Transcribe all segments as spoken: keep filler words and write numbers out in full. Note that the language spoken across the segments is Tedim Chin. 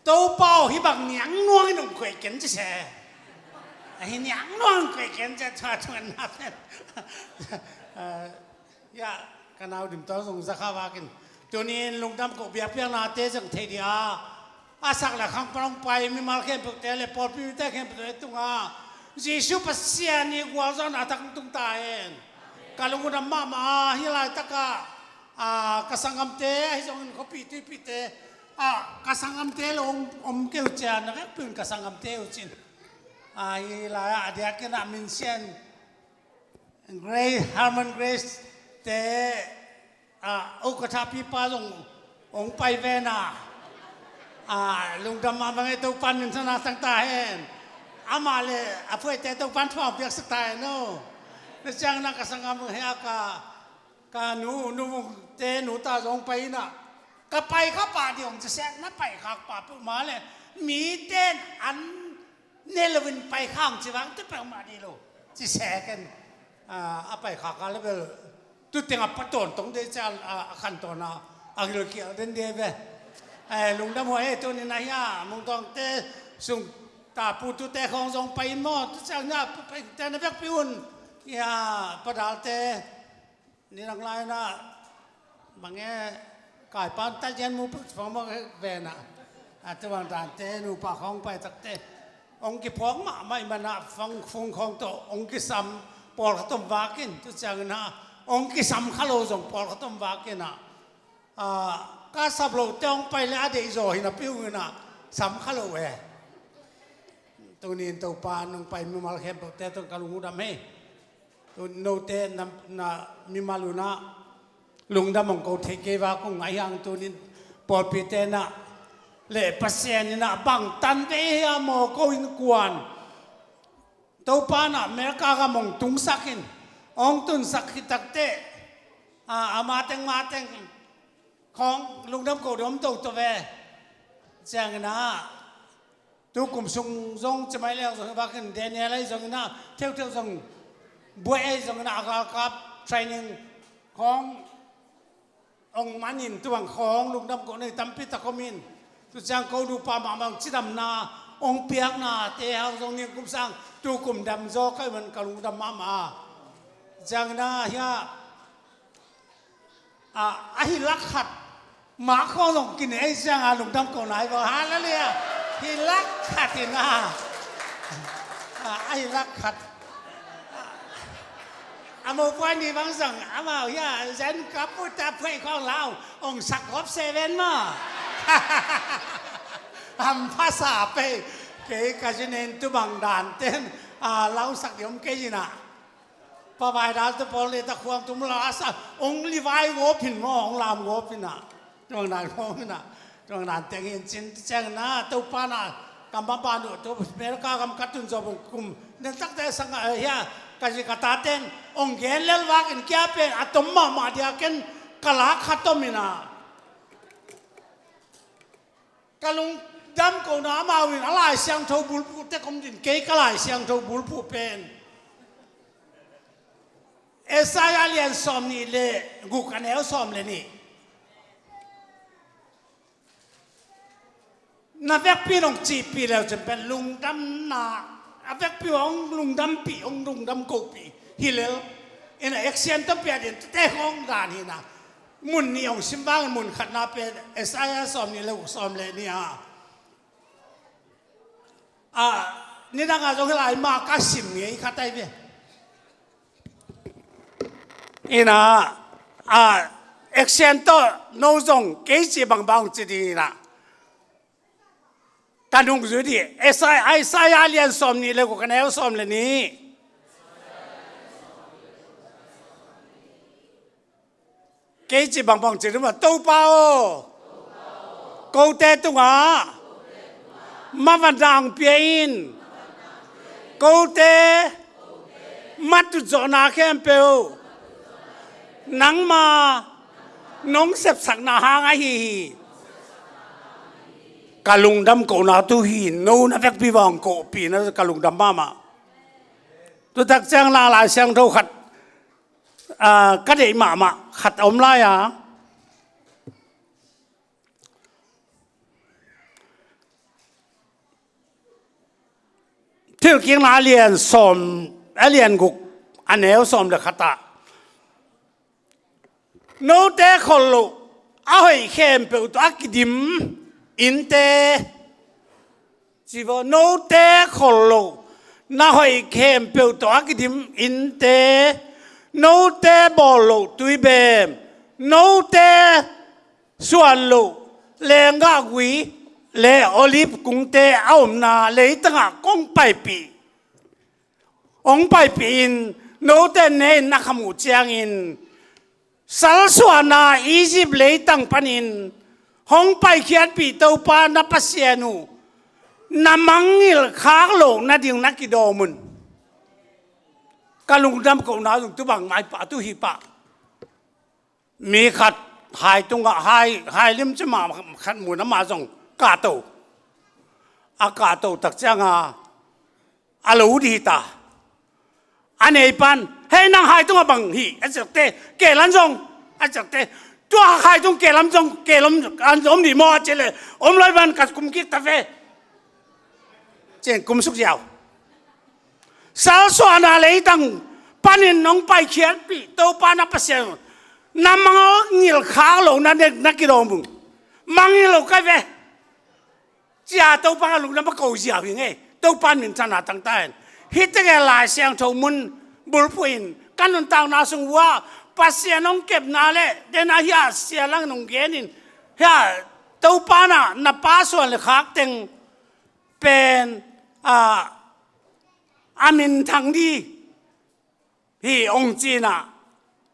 Topa aw, hih bang niang nuang in hong koih ken ci se. Ahi niang nuang in koih ken ci a, tua tua na pen. Ah, ya, ka nau dim tawh zong zakha vakin. Tunin lungdam ko biakpiaknate zong thei dia. A sak le khang pan hong pai mimal khempeuhte le pawlpi mite khempeuhte tungah Jesu Pasian ii gualzawhna a thak tung ta hen. Ka lungdam mahmah a, hih laitakah, ah, ka sanggamte ahi zongin khuapi tuipite, ah, ka sanggamte lo om, om kei uh ciang na vekpi un ka sanggamte uh cin. Ah, hih lai-ah a diakin ah minsian Grace, Harmon Grace te, ah, ukathapipa zong hong pai ven a, ah, lungdam mahmah ing. Topan minthanna tang ta hen. Amah le a phuaite Topan thupha hong piaksak ta hen aw. Tua ciangin ah ka sanggam hia ka, ka nu, Nu Vungte nu ta zong hong pai in ah, ka pai kha pah ding hong ci sek, na pai khak pah peuhmah le, mite in an ne loin pai khang ci vang, tu peuhmah dih lo ci sek in, ah, a pai khak a le bel tu tengah pa tawntawng dei ciang, ah, a khan tawn a, a gilkial den dei ve. Eh, lungdam uh a, eh, tunin ahi a, Mungtawngte sung ta pu tute khawng zong pai in maw, tu ciang na pa pai te na vekpi un, ya, Pa Dalte, nidang lai-in ah, bang e, kaipan ta cian mu pek pang bang e ven ah. A, tu bang dante nupa khawng pai takte hong kiphawk mahmah ih man ah, phone, phone khawng tawh hong kisam pawlkhat om vakin, tu ciangin ah hong kisam kha lo zong pawlkhat om vakin ah, ah, ka sap lote hong pai le a deih zaw hi napi ung in ah, sam kha lo e. Tunin Topa in hong pai mimal khempeuhte tawh ka lungdam hi. Tu note na, na mimal un ah lungdam hong ko thei kei vak ung, ahi hang tunin pawlpite in ah le Pasian in ah bang tan ve hia maw, ko innkuan Topa in ah America gam hong tungsak in, hong tunsak khit takteh, ah, a mateng mateng khawng lungdam ko ding om toto ve. Ciangin ah, tu kum sung zong ci mai leng zong hi vakin, Daniel ahi zongin ah, theutheu zong, Buai ahi zongin ah, a galkap training khawng hong man in, tu bang khawng lungdam ko nei tampi tak om in. Tu ciang ko nupa mahmah hong cidamna hong piaknate hang zong ning kum sang tu kum dam zaw ka hih man ka lungdam mahmah a. Ciangin ah hia, a, a hi lak khat, mah khawng zong kinei ciang a lungdam ko nai bang. Halleluiah. Hi lak khat in a, a, a hi lak khat. A, a mopuai ni bang zong amau hia, zen kap uh ta phuai khawng lau, ong sak gawp se ven maw. Am phasa pei, kei ka zin en tu bang dan ten, a, lau sak diom kei zin a. Pa Vai Dal te pawl le ta khuang tum la sa, ong li vai gawp hin maw, ong lam gawp hin a. Tuang dan gawp hin a. Tuang dan teng hin cin ciang na, Topa na, kam bang ban uh, tu America kam ka tun zaw bang kum. Nen tak te sang a, eh, hia, ka zi ka ta ten, ong gen lel vak in kia pen, a tom mahmah dia ken, ka la kha tom in a. Ka lungdam ko na amau in a Lai Siangtho bulphuh tek om din, kei ka Lai Siangtho bulphuh pen Isaiah lian sawm nih le guk a neu sawm le nih. Na vekpi in hong cihpih leu cin pen lungdamna, a vekpi hong lungdampih, hong lungdam kohpih hi lel. Ina action tawh piat in tete hong dan hi na. Mun nih hong sim vangin mun khatna pen Isaiah sawm nih le guk sawm le nih a. A, nidang a zong hi lai mah ka sim ngei khat ai ve. Ina, a, action tawh no zong kei ci bangbang ci ding ina. Ka nungzui dih, Isaiah, Isaiah lian sawm nih le guk a neu sawm le nih. Kei ci bangbang ci dum a, Topa aw, kote tungah mavanna ang pia in. Kote matut zawhna khempeuh nangma nong sepsakna hang ahi hi. Ka lungdam kohna tu hi, no na vekpi vang kohpihna ka lungdam mahmah. Tutak ciang la Lai Siangtho khat, ah, ka deih mahmah khat a om lai a. Thilkikna a lian sawm, a lian guk, a neu sawm le khat ah, note khol loh a hoih khempeuh tawh a kidim innte, ci vaw, note khol loh na hoih khempeuh tawh a kidim innte, note bawl loh tuibem, note suan loh lenggahgui le olive kungte a omna leitangah kong paipih, hong paipih in, note ne in na khamuh ciangin, salsuahna Egypt leitang panin hong paikhiatpih Topa na Pasian uh na mangngilh khak loh nading na kidawm un. Ka lungdam kohna zong tu bang mah hi pah, tu hi pah. Mi khat hai tungah, hai, hai limci mah khat mun amah zong kahto. A kahto tak cianga a lo dih ta. A neipan, "Hei, nang hai tungah bang hi?" a ci takte, "Kelam zong," a ci takte, "Tua hai tung kelam zong, kelam an om dih maw?" a ci leh, "Om lo hi ban, ka kum kik ta ve," ci-in kum suk ziau. Salsuahna leitang panin nong paikhiatpih Topa na Pasian na mangngilh khak loh na, na kidawm un. Mangngilh lo ka hi ve, ci-a Topa ka lungdam a ko ziau hi ngei. Topa in minthanna tang ta hen. Hih tegel Lai Siangtho mun bulphuh in ka nuntakna sung uh ah Pasian hong kepna le dena hia sia lang nong gen in, hia Topa na, na pa suan le khak teng pen, a, a minthang dih hi hong ci-in ah,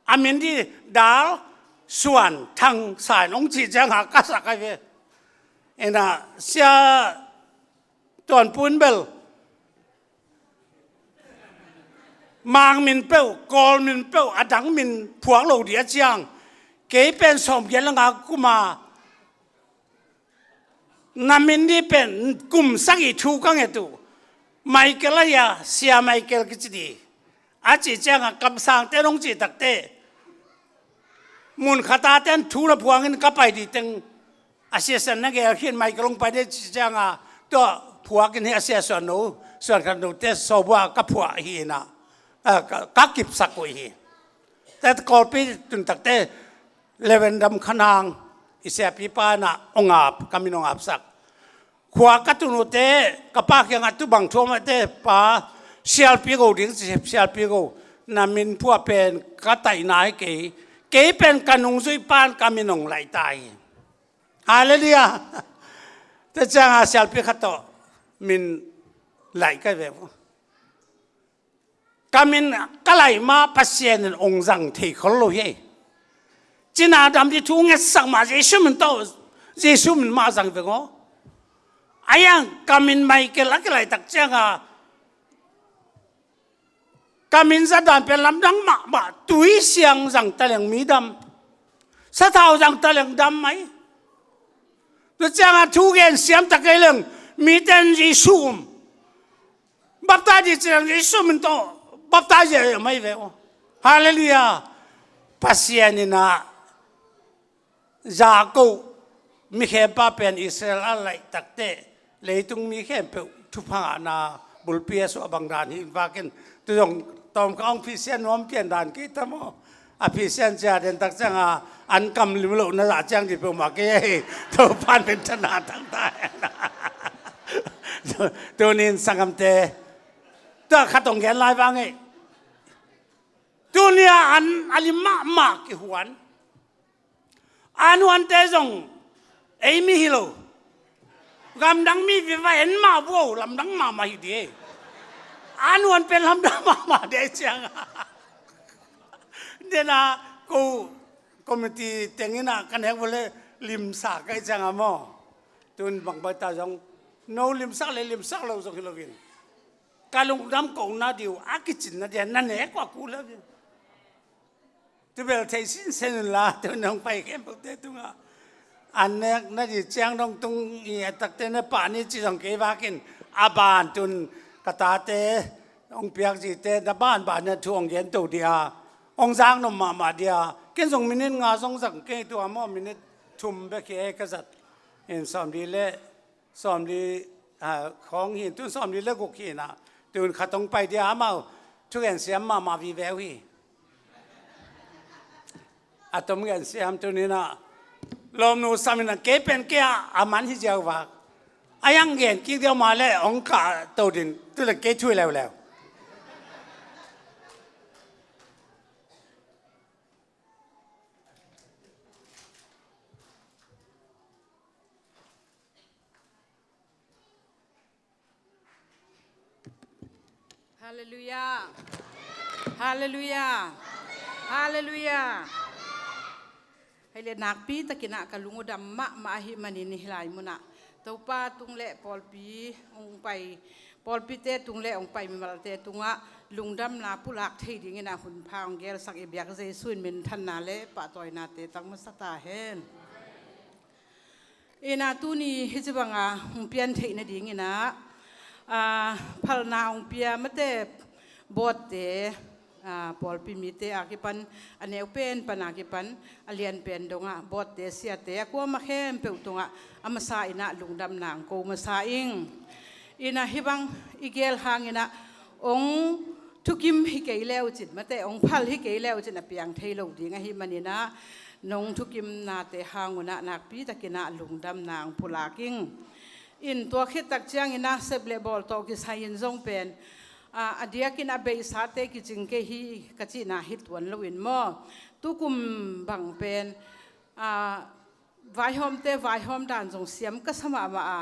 a min dih Dal Suan Thang Sa in hong cih ciangah ka sak ahi ve. Ina, Sia Tuan Pun bel Mang min peuh, Kawl min peuh, a dang min phuak lo dih a ciang, kei pen sawmgiat le nga kum a, na min dih pen kum sagih thu ka nget uh. Michael ahi a, Sia Michael kici dih, a cih ciangah kamsangte in hong cih takte, mun khat a ten thu na phuang in ka pai dih teng, a sia Suan na gel khin, Michael hong pai dih cih ciangah, tua phuak in hi a sia Suan no, Suan khat note sawbua ka phuah hi ina, a, ka, ka kipsak uh hi. Tet Kawlpi tun takte, Levendam Khanang, i siapipa in ah hong ap, ka min hong apsak. Khua ka tun uh teh, ka pa kiangah tu bang thu om a teh, pa, Sialpi Go ding ci, Sialpi Go, na min phuah pen ka taihna hi kei, kei pen ka nungzuipa in ka min hong laih ta hi. Halleluiah. Tua ciangah Sialpi khat tawh min laih ka hi ve. Ka min ka laih mah Pasian in hong zang thei khol lo hi. Cina dam dih thu ngetsak mah Jesu min tawh, Jesu min mah zang veng aw. A iang ka min Michael a kilaih tak cianga, ka min zat dan pen lamdang mahmah, tui siang zang taleng mi dam, sathau zang taleng dam mai. Tua cianga thu gen siam tak kei leng, mite in Jesu um, baptize dih ci leng Jesu min tawh baptize a mai ve aw. Halleluiah. Pasian in ah Jakob mi khempa pen Israel a laih takteh leitung mi khempeuh thupha ngahna bulpi a suah bang dan hi vakin, tu zong tawmkha hong phisian nuam pian dan kei ta maw? A phisian cia den tak cianga an kam lim loh na zah ciang dih peuhmah kei ahi. Topan min thana tang ta hen. Tunin sanggamte, tua khat hong gen lai vang ei. Tunia an a lim mahmah kihuan. A nuante zong ei mi hi lo. Gamdang mi viva en mah vuau, lamdang mahmah hi dih. A nuan pen lamdang mahmah dih cianga. Dena ko committee tengina kan hek vole limsa kai cianga maw. Tun bang baita zong no limsak le limsak lo zong hi loin, ka lungdam kohna dih uh a kicinna dih a na nek uh a kul lo dih. Tu bel thei sinsen unla, tu nong pai khempeuhte tungah an nek na dih ciang dong tung i a takte na pah ni ci zong kei vakin, a ban tun ka tate hong piak zite na banban na thu hong gen to dih a, hong zak nop mahmah dih a. Ken zong minute nga zong zang kei tua maw, minute thum bek hi ei ka zat. In sawmli le sawmli, ah, khawng hi, tun sawmli le guk hi na. Tun khat hong pai dia amau thugen siam mahmah vive uh hi. A tom gen siam tuni-in ah lawmnu sam in ah kei pen kei a man hi ziau vak. A yang gen kik dia mah leh hong kah to din tu leh kei thui leuleu. Halleluiah. Halleluiah. Halleluiah. Hei leh nakpi takin ah ka lung uh dam mahmah ahih manin hih lai munah Topa tung leh pawlpi hong pai, pawlpite tung leh hong pai mimalte tungah lungdamna pulak thei dingin ah hunpha hong gelsak i biak Jesu in minthanna leh pahtawinate tang masa ta hen. Inah tuni hih ci banga hong pian theih nadingin ah, aa, phalna hong pia mate bawtte, aa, pawlpi mite a kipan, a neu pen pan a kipan a lian pen dongah bawtte siate a kuamah khempeuh tungah a masa inah lungdamna hong ko masa ing. Inah hih bang i gel hangin ah hong thukim hi kei leucin mate hong phal hi kei leucin a piang thei lo ding ahih manin ah nong thukimnate hang un ah nakpi takin ah lungdamna hong pulak ing. In tua khit tak ciangin ah sep leh bawl tawh kisai in zong pen, aa, a diakin a beisate kicing kei hi ka cihna hi tuan loin maw, tukum bang pen, aa, vaihawmte vaihawm dan zong siam ka sa mahmah a,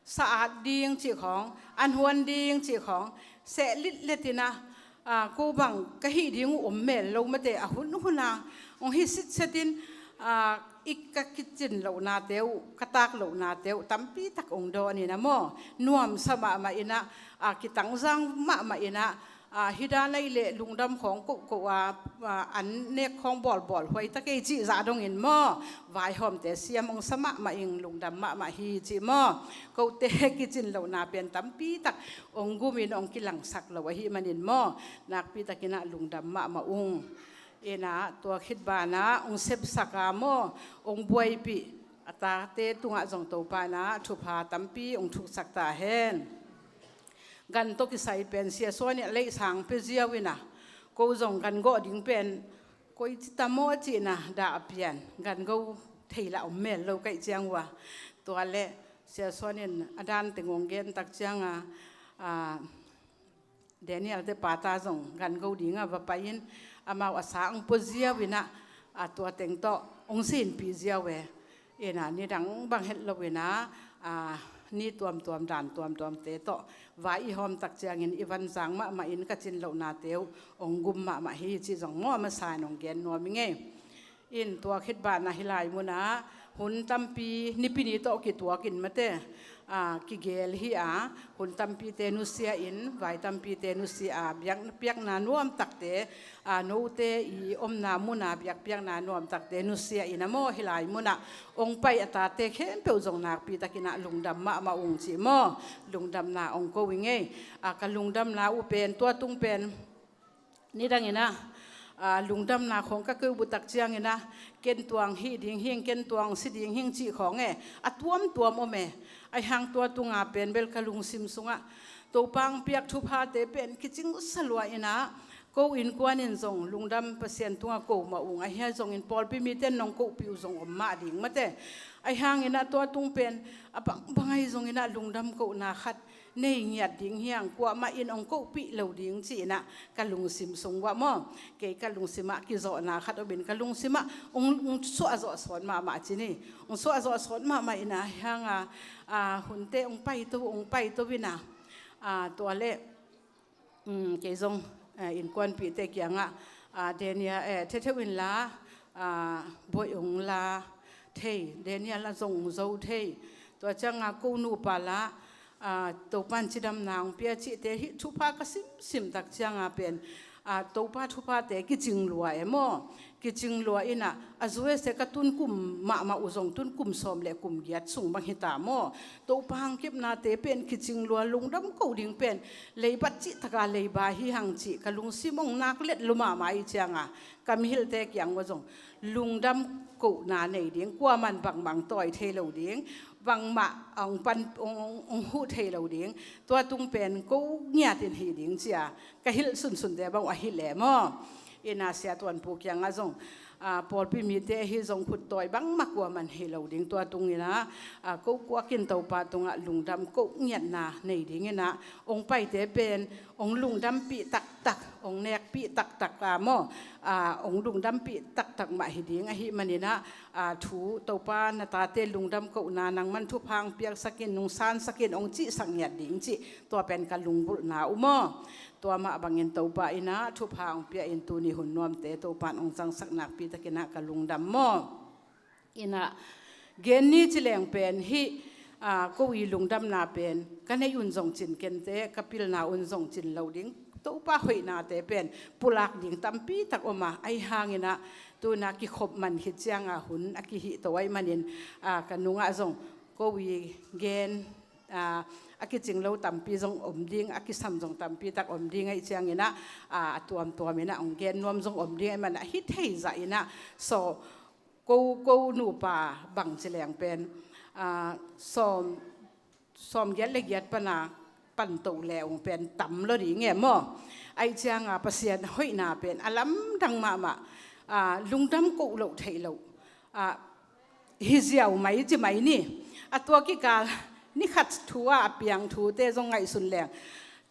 sa at ding cih khawng, an huan ding cih khawng, seh litlet in ah, aa, ko bang ka hih ding uh om mel lo mate a hunhun a hong hi sitset in, aa, i ka kicin lohnate uh, ka tak lohnate uh tampi tak hong dawn in ah maw, nuamsa mahmah in ah, aa, kitangzang mahmah in ah, aa, hih dan ahih leh lungdam khawng kohkoh a, aa, an nek khawng bawlbawl huai ta kei cih zah dongin maw, vaihawmte siam hong sa mahmah ing, lungdam mahmah hi cih maw. Kote kicin lohna pen tampi tak hong gumin hong kilangsak lo ahih manin maw, nakpi takin ah lungdam mahmah ung. Inah tua khit banah hong sepsak a maw, hong buaipih a tate tungah zong Topa inah thupha tampi hong thuksak ta hen. Gan tawh kisai pen Sia Suan in a leisang pia ziau inah, ko zong gan gawh ding pen koi ci ta maw ci inah dah a pian, gan go thei lah om mel lo kaih ciang uh a. Tua leh Sia Suan in a dan teng hong gen tak ciang a, aa, Daniel te pata zong gan go ding a va pai in, amau a sa hong pua ziau inah, aa, tua teng tawh hong sinpih ziau e. Inah nidang bang het lo inah, aa, ni tuamtuam dan tuamtuamte tawh vai i hawm tak ciangin i van zang mahmah in ka cin lohnate uh hong gum mahmah hi cih zong maw a masa in hong gen nuam ing ei. In tua khit banah hih lai munah hun tampi, Nipi ni tawh kituakin mate, aa, kigel hi a, hun tampite nusia in, vai tampite nusia a, biak, piakna nuamtakte, aa, note i omna munah biakpiakna nuamtakte nusia in a maw, hih lai munah hong pai a tate khempeuh zong nakpi takin ah lungdam mahmah ung cih maw, lungdamna hong ko ing ei. Aa, ka lungdamna uh pen tua tung pen nidangin ah, aa, lungdamna khawng ka keu butak ciangin ah, ken tuang hih ding hing, ken tuang si ding hing cih khawng e, a tuamtuam om e. Ahi hang tua tunga pen bel ka lungsim sungah Topa hong piak thuphate pen kicing sa lua inah, ko innkuan in zong lungdam Pasian tungah ko mah ung, ahi zongin pawlpi mite in nong kohpih uh zong om mah ding mate. Ahi hangin ah tua tung pen a bangbang ahi zongin ah lungdam kohna khat nei ngiat ding hi hang, kuamah in hong kohpih lo ding ci inah ka lungsim sung uah maw, kei ka lungsim ah kizawhna khat om in ka lungsim ah hong, hong suahzawh sawn mahmah ci ni. Hong suahzawh sawn mahmah inah hih hang a, aa, hunte hong paito, hong paito inah, aa, tua leh, um, kei zong, aa, innkuanpihte kiangah, aa, Daniel, eh, thetheu inla, aa, Bawi hong la thei, Daniel a zong zo thei. Tua ciangah ko nupa lah, aa, Topa in cidamna hong pia cihte hih thupha ka simsim tak ciangah pen, aa, Topa thuphate kicing lua e maw. Kicing lua inah a zuese ka tun kum mahmah uh zong tun kum sawm le kum giat sung bang hi ta maw. Topa hong kepnate pen kicing lua, lungdam ko ding pen leibat cih taka leiba hi hang cih ka lungsim hong nak let lua mahmah i ciangah ka mihilte kiang uah zong lungdam kohna nei ding, kuaman bangmah tawi thei lo ding, bangmah hong pan, hong, hong, hong huh thei lo ding, tua tung pen ko ngiat in hi ding ci-a ka hilh sunsunte bang uh ahi leh maw. Ina Sia Tuan Pu kiangah zong, aa, pawlpi mite ahi zong khut tawi bangmah kuaman hi lo ding, tua tung ina, aa, ko kuakin Topa tungah lungdam ko ngiatna nei ding ina, hong paite pen hong lungdampih taktak, hong nekpih taktak a maw, aa, hong lungdampih taktak mah hi ding ahih manin ah, aa, thu Topa na tate lungdam kohna nangman thupha hong piaksak in, nungsansak in hong cihsak ngiat ding cih, tua pen ka lunggulhna uh maw. Tua mah bangin Topa ina thupha hong pia in tuni hun nuamte Topa in hong cangsak nakpi takin ah ka lungdam maw. Ina gen ni ci leng pen hih, aa, ko i lungdamna pen ka neih un zong cin kente, ka pilna un zong cin lo ding, Topa hoihnate pen pulak ding tampi tak om a, ahi hangin ah tu ina kikhop man khit cianga hun a kihih to ahih manin, aa, ka nungah zong ko i gen, aa, a kicing lo tampi zong om ding, a kisam zong tampi tak om ding ahih ciangin ah, aa, a tuamtuam in ah hong gen nuam zong om ding ahih manin ah hi thei zah in ah, so ko, ko nupa bang ci leng pen, aa, sawm, sawm giat le giat pana pan to le hong pen tam lo ding e maw. Ahih cianga Pasian hoihna pen a lamdang mahmah, aa, lungdam ko loh theih loh, aa, hi ziau mai ci mai ni. A tua kikal ni khat thu a, a piang thute zong ngaihsun leng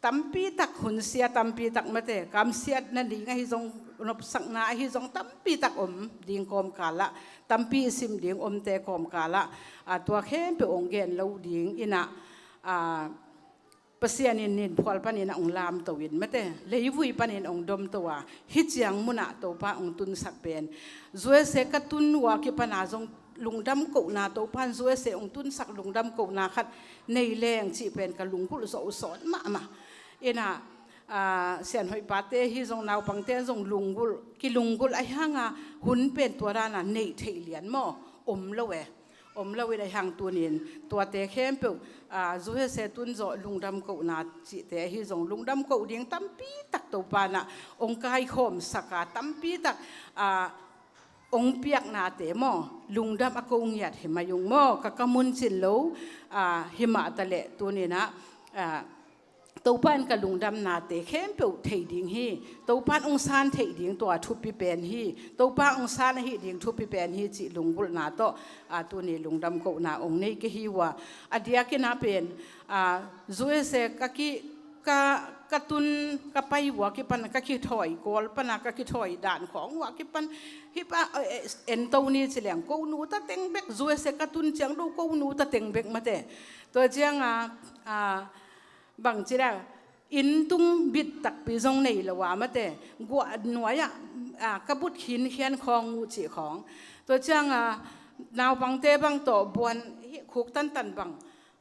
tampi tak hun sia tampi tak mate, kamsiatna ding ahi zong, nopsakna ahi zong tampi tak om ding kawmkal ah, tampi i sim ding omte kawmkal ah, aa, tua khempeuh hong gen lo ding ina, aa, Pasian in ninphual panin ah hong lamto in mate, leivui panin hong domto a, hih ciang munah Topa hong tunsak pen, zuese ka tun uh a kipana zong lungdam kohna, Topa in zuese hong tunsak lungdam kohna khat nei leng cih pen ka lunggulh zawh uh sawn mahmah. Ina, aa, sianhoih pate hi zong, naupangte zong lunggulh, kilunggulh ahi hanga hun pen tua dana neih theih lian maw, om lo e. Om lo in ahi hang tunin tuate khempeuh, aa, zuese tun zawh lungdam kohna cihte ahi zong lungdam koh ding tampi tak Topa in ah hong kaikhawmsak a, tampi tak, aa, hong piaknate maw, lungdam a ko ngiat hi mai ung maw, ka, ka mun cin lo, aa, hi mah taleh tunin ah, aa, Topa in ka lungdamnate khempeuh thei ding hi, Topa in hong san theih ding tua thupi pen hi, Topa hong san ahi ding thupi pen hi cih lunggulhna tawh, aa, tuni lungdam kohna hong nei ka hi uh a. A diakin ah pen, aa, zuese ka ki, ka, ka tun, ka pai uh a kipan, ka kithawi kawl pana ka kithawi dan khawng uh a kipan, hih pa, eh, eh, en to ni ci leng ko nu ta teng bek, zuese ka tun ciang do ko nu ta teng bek mate. Tua cianga, aa, bangci leh, inn tung bit takpi zong nei lo a mate, guah nuai ah, aa, ka but khinkhian khawng uh cih khawng. Tua cianga, naupangte bang tawh buan, hi, khuk tantan bang,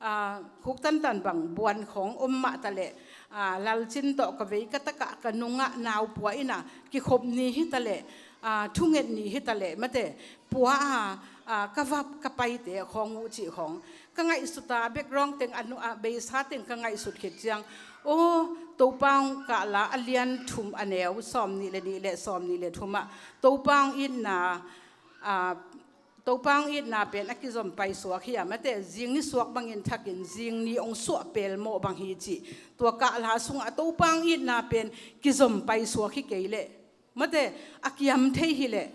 aa, khuk tantan bang buan khawng om mah taleh, aa, lalcin tawh ka vei ka takah ka nungah naupua in ah kikhop ni hi taleh, aa, thunget ni hi taleh mate, pua a, aa, ka vap ka paite khawng uh cih khawng. Ka ngaihsut a, background teng a nu, a beisa teng ka ngaihsut khit ciang, aw, Topa hong kahla a lian thum a neu sawm nih le nih le sawm nih le thum ah, Topa hong itna, aa, Topa hong itna pen a kizom paisuak hi a mate, zing ni suak bangin thakin zing ni hong suah pelmawh bang hi cih. Tua kahla sungah Topa hong itna pen kizom paisuak hi kei leh mate, a kiam thei hi leh,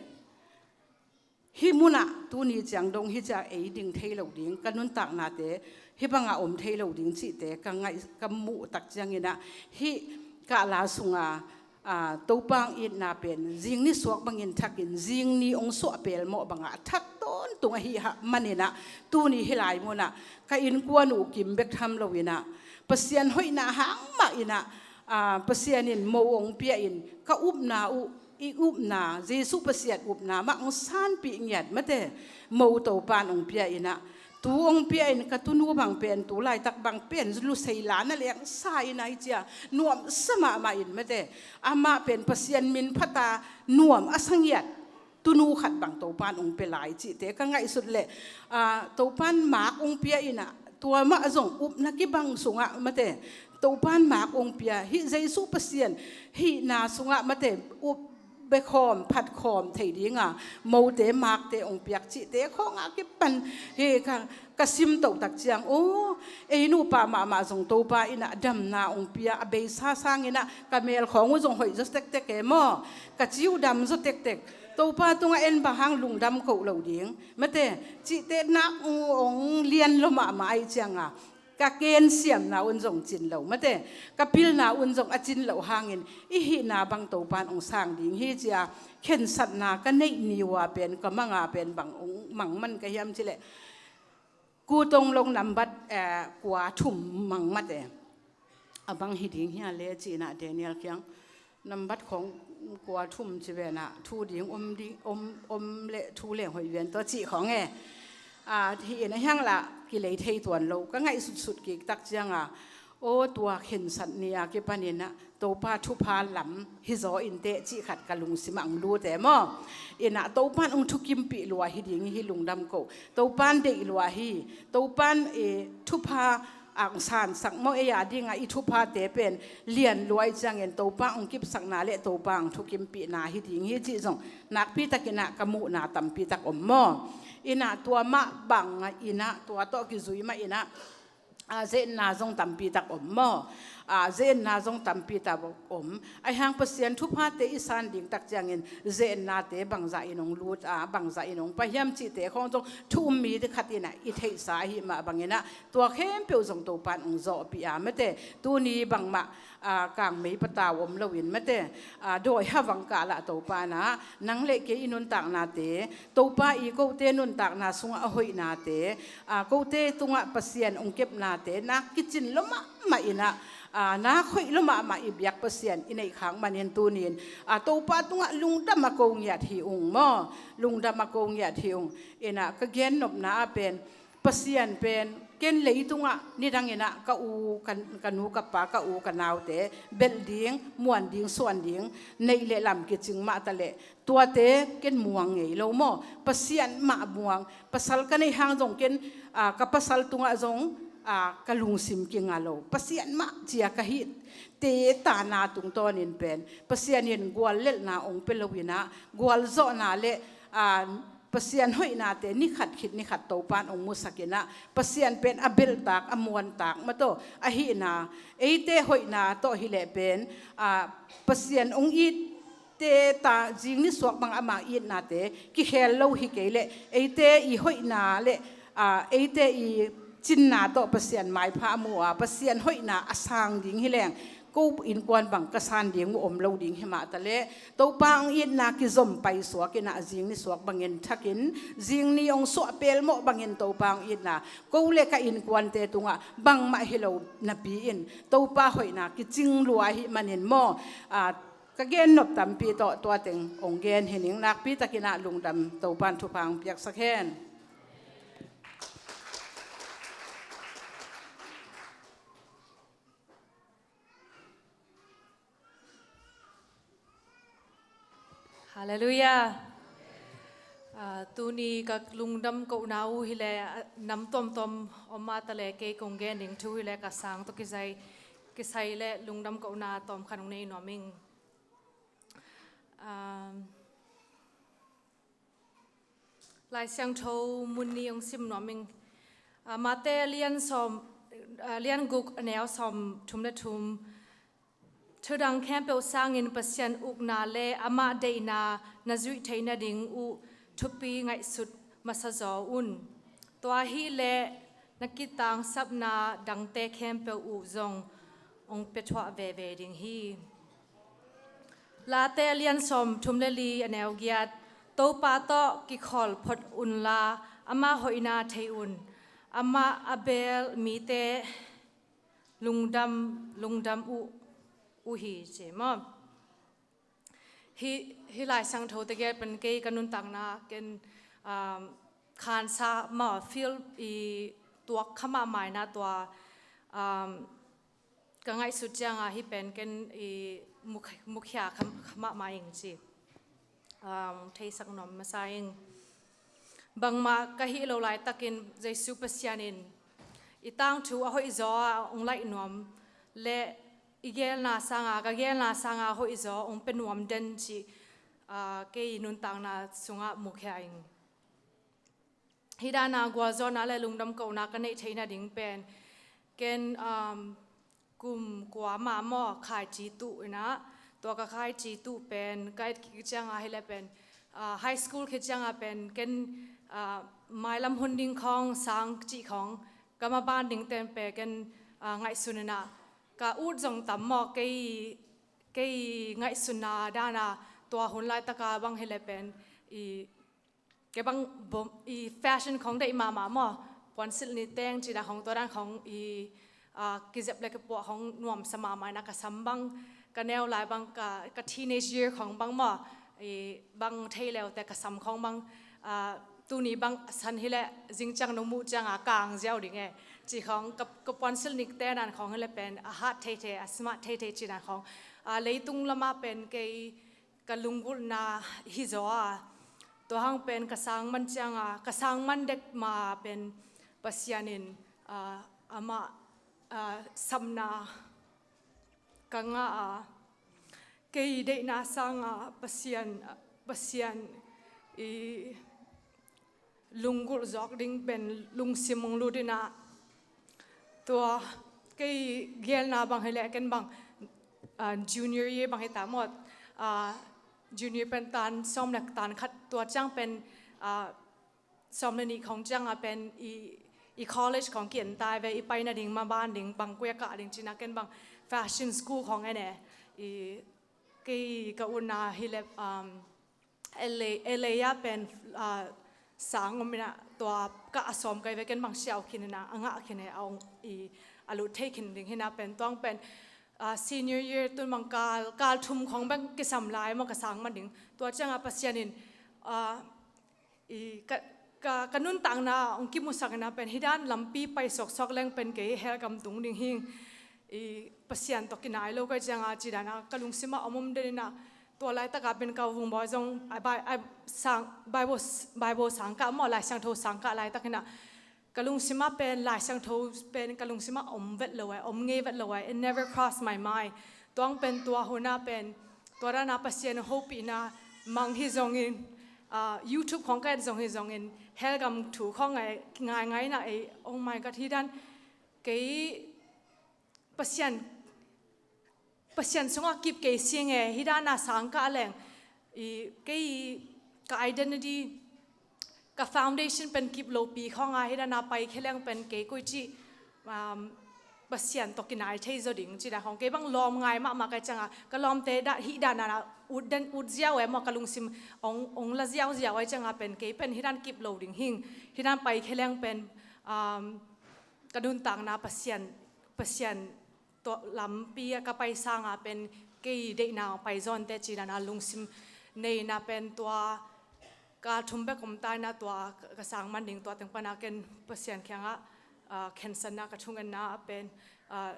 hih munah tuni ciang dong hih ciang ei ding thei lo ding, ka nuntaknate hih bangah om thei lo ding cihte ka ngaih, ka muh tak ciangin ah, hih kahla sunga, aa, Topa hong itna pen zing ni suak bangin thakin zing ni hong suah pelmawh bangah a thak tawntung ahi hah manin ah, tuni hih lai munah ka innkuan uh kim bek tham lo in ah, Pasian hoihna hang mah in ah, aa, Pasian in mo hong pia in ka upna uh, i upna, Jesu Pasian upna mah hong sanpih ngiat mate, mo Topa in hong pia in ah, tu hong pia in ka tunu bang pen, tu laitak bang pen lusei la na leng sa in ah hi cia, nuamsa mahmah in mate, amah pen Pasian min phat a nuam a sa ngiat tunu khat bang Topa in hong pia lai cihte ka ngaihsut leh, aa, Topa in maak hong pia in ah, tua mah zong upna kibang sungah mate, Topa in maak hong pia, hih Jesu Pasian hihna sungah mate, up, bekhawm, phatkhawm thei dinga mote, makte hong piak cihte khawngah kipan hi ka, ka sim toh tak ciang, aw, ei nupa mahmah zong Topa in ah damna hong pia, a beisa sangin ah ka mel khawng uh zong hoih zaw tektek e maw, ka ci uh dam zaw tektek, Topa tungah en bang hang lungdam koh lo ding, mate, cihte nak hong lian lo mahmah ahih cianga ka gensiamna un zong cin lo, mate, ka pilna un zong a cin loh hangin i hihna bang Topa in hong sang ding hi cia khensatna ka neih ni uh a pen, ka mang a pen bang hong mang man ka hiam cih leh, Kutong Long nambat, eh, kua thum mang mate. A bang hi ding hia le cih in ah Daniel kiang nambat khawng kua thum ci ven ah thu ding om ding, om, om leh thu leng hoih ven tawh cih khawng e. Ah, hi in a hiang lah kilei thei tuan lo, ka ngaihsutsut kik tak cianga, aw, tua khensat ni a kipanin ah Topa thupha lam hi zaw inteh cih khat ka lungsim ah hong lut e maw. In ah Topa in hong thukimpih lua hi ding hi, lungdam koh, Topa in deih lua hi, Topa in, eh, thupha hong sansak maw, ei a dinga i thuphate pen lian lua ahih ciangin Topa hong kipsakna leh Topa hong thukimpihna hi ding hi cih zong nakpi takin ah ka muhna tampi tak om maw. In ah tua mah bang in ah, tua tawh kizui mah in ah, ah, ze-etna zong tampi tak om maw. Ah, ze-etna zong tampi tak om. Ahi hang Pasian thuphate i san ding tak ciangin ze-etnate bangzah in hong lut a, bangzah in hong pai hiam cihte khawng zong thu um mi khat in ah i theihsa ahih mah bangin ah tua khempeuh zong Topa in hong zawhpih a, mate, tuni bangmah, ah, kangmei patau om loin, mate, ah, dawi havang kah lah Topa in ah nang leh kei i nuntaknate, Topa i kote nuntakna sungah a hoihnate, ah, kote tungah Pasian hong kepnate nak kicin lo mahmah in ah, ah, nak hoih lo mahmah i biak Pasian i neih khak manin tuni in, ah, Topa tungah lungdam a ko ngiat hi ung maw, lungdam a ko ngiat hi ung. In ah ka gennopna ah pen, Pasian pen ken leitungah nidang in ah ka u, ka, ka nu, ka pa, ka u, ka naute belh ding, muan ding, suan ding neih leh lam kicing mah ta leh, tuate ken muang ngei lo maw. Pasian mah muang, pasal ka neih hang zong ken, ah, ka pasal tungah zong, ah, ka lungsim kinga lo. Pasian mah cia ka hihte tana tungtawnin pen Pasian in guallelhna hong pia lo in ah, gualzawhna leh, ah, Pasian hoihnate ni khat khit ni khat Topa in hong musak in ah, Pasian pen a belhtak, a muantak mah tawh ahihna, eite hoihna tawh hi leh pen, ah, Pasian hong itte ta zing nisuak bang ama itnate kikhel lo hi kei leh, eite i hoihna leh, ah, eite i cinna tawh Pasian maipha a mu a, Pasian hoihna a sang ding hi leng, ko innkuan bang ka san ding uh om lo ding hi mah ta leh, Topa hong itna kizom paisuak in ah, zing nisuak bangin thakin, zing ni hong suah pelmawh bangin Topa hong itna ko leh ka innkuante tungah bangmah hi lo napi in, Topa hoihna kicing lua ahih manin maw, ah, ka gennop tampi tawh tua teng hong gen hi ning. Nakpi takin ah lungdam, Topa in thupha hong piaksak hen. Halleluiah. Ah, tuni ka lungdam kohna uh hi leh, ah, nam tuamtuam om mah ta leh, kei kong gen ding thu hi leh ka sang tawh kisai, kisai leh lungdam kohna tawmkhat hong nei nuam ing. Um, Lai Siangtho mun nih hong sim nuam ing. Ah, Mate lian sawm, ah, lian guk, a neu sawm thum leh thum. Thudang khempeuh sangin Pasian ukna leh amah deihna na zuih theih nading uh thupi ngaihsut masa zaw un. Tua hi leh na kitangsapna dangte khempeuh uh zong hong pia thuah veve ding hi. Late lian sawm thum leh li, a neu giat. Topa tawh kikholh phot unla, ama hoihna thei un. Amah a bel mite lungdam, lungdam uh, uh hi, ci maw. Hih, hih Lai Siangtho tegel pen kei ka nuntakna ken, um, khansa mah, feel i tuak kha mahmah in ah tua, um, ka ngaihsut ciangah hih pen ken i muk-, mukhia kha, kha mahmah ing ci. Um, theisak nuam masa ing. Bangmah ka hih loh laitakin Jesu Pasian in i tangthu a hoihzaw a hong laih nuam leh i gelna sangah, ka gelna sangah a hoihzaw hong pia nuam den cih, ah, kei nuntakna sungah mukhia ing. Hih dana gualzawhna le lungdam kohna ka neih theihna ding pen ken, um, kum kua mah maw khaici tuh inah, tua ka khaici tuh pen ka et kik cianga hileh pen, ah, high school khit cianga pen ken, ah, mailam hun ding khawng sang cih khawng ka maban ding ten pe ken, ah, ngaihsun inah ka ut zong tam maw kei, kei ngaihsunna dana tua hun laitaka bang hileh pen i kei bang bom, i fashion khawng deih mahmah maw, puansilh ni teng cina khawng tua dan khawng i, ah, kizep le kipuah khawng nuamsa mahmah inah ka sam bang, ka neu lai bang ka, ka teenage year khawng bang maw, i bang thei leute ka sam khawng bang, ah, tuni bang san hileh zingciang nong muh cianga kang ziau ding e. Ci khawng ka, ka puansilh ni teng dan khawng hileh pen a hat theithei, a smart theithei cina khawng, ah, leitung lama pen kei ka lunggulhna hi zaw a, tua hang pen ka sang man cianga, ka sang man dek ma pen Pasian in, ah, amah, ah, samna ka ngah a, kei deihna sanga Pasian, Pasian i lunggulh zawk ding pen lungsim hong lut inah, tua kei gelna bang hileh ken bang, ah, junior year bang hita maw, ah, junior pen tan sawm le tan khat tua ciang pen, ah, sawm le nih khawng cianga pen i, i college khawng ki-en tai ve, i paina ding maban ding bang kua kah ding cina ken bang fashion school khawng en e. I kei ka utna hileh, um, L A, L A ah pen, ah, sang om inah tua ka a sawm kai ve ken bang siau khin inah a ngah khin e, a ong i a lut thei khin ding hinah pen tuang pen, ah, senior year tun bang kal, kal thum khawng bang kisam lai maw ka sang man ding. Tua cianga Pasian in, ah, i ka, ka, ka nuntakna ong kimusak inah pen hih dan lampi pai sawksawk leng pen kei hell gam tung ding hing. I Pasian tawh kinai lo kai cianga ci dana ka lungsimah om om den inah, tua laitaka pen ka vungbawi zong a Bi-, a sang, Bible, Bible sangkah maw, Lai Siangtho sangkah laitak inah ka lungsimah pen Lai Siangtho pen ka lungsimah om vet lo e, om ngei vet lo e, it never crossed my mind. Tuang pen tua hunah pen tua dana Pasian hopihna mang hi zongin, ah, YouTube khawng ka et zong hi zongin hell gam thu khawng ngai, ngai, ngai inah ei, oh my God, hih dan kei Pasian, Pasian sungah kip kei sing e, hih dana sangkah leng i kei ka identity, ka foundation pen kip lopi khawnga hih dana pai khia leng pen kei koi cih, um, Pasian tawh kinai thei zaw ding cina khawng kei bang lawm ngai mahmah kai cianga ka lawmte dah hih dana ut den ut ziau e maw, ka lungsim ong, ong la ziauziau ai cianga pen kei pen hih dan kip lo ding hing, hih dan pai khia leng pen, um, ka nuntakna Pasian, Pasian tua lampi a ka pai sanga pen kei deihna pai zawnte ci dana lungsim neina pen tua ka thum bek om ta inah tua ka sang man ding tua teng pana ken Pasian kiangah, ah, khensatna ka thungetna a pen, ah,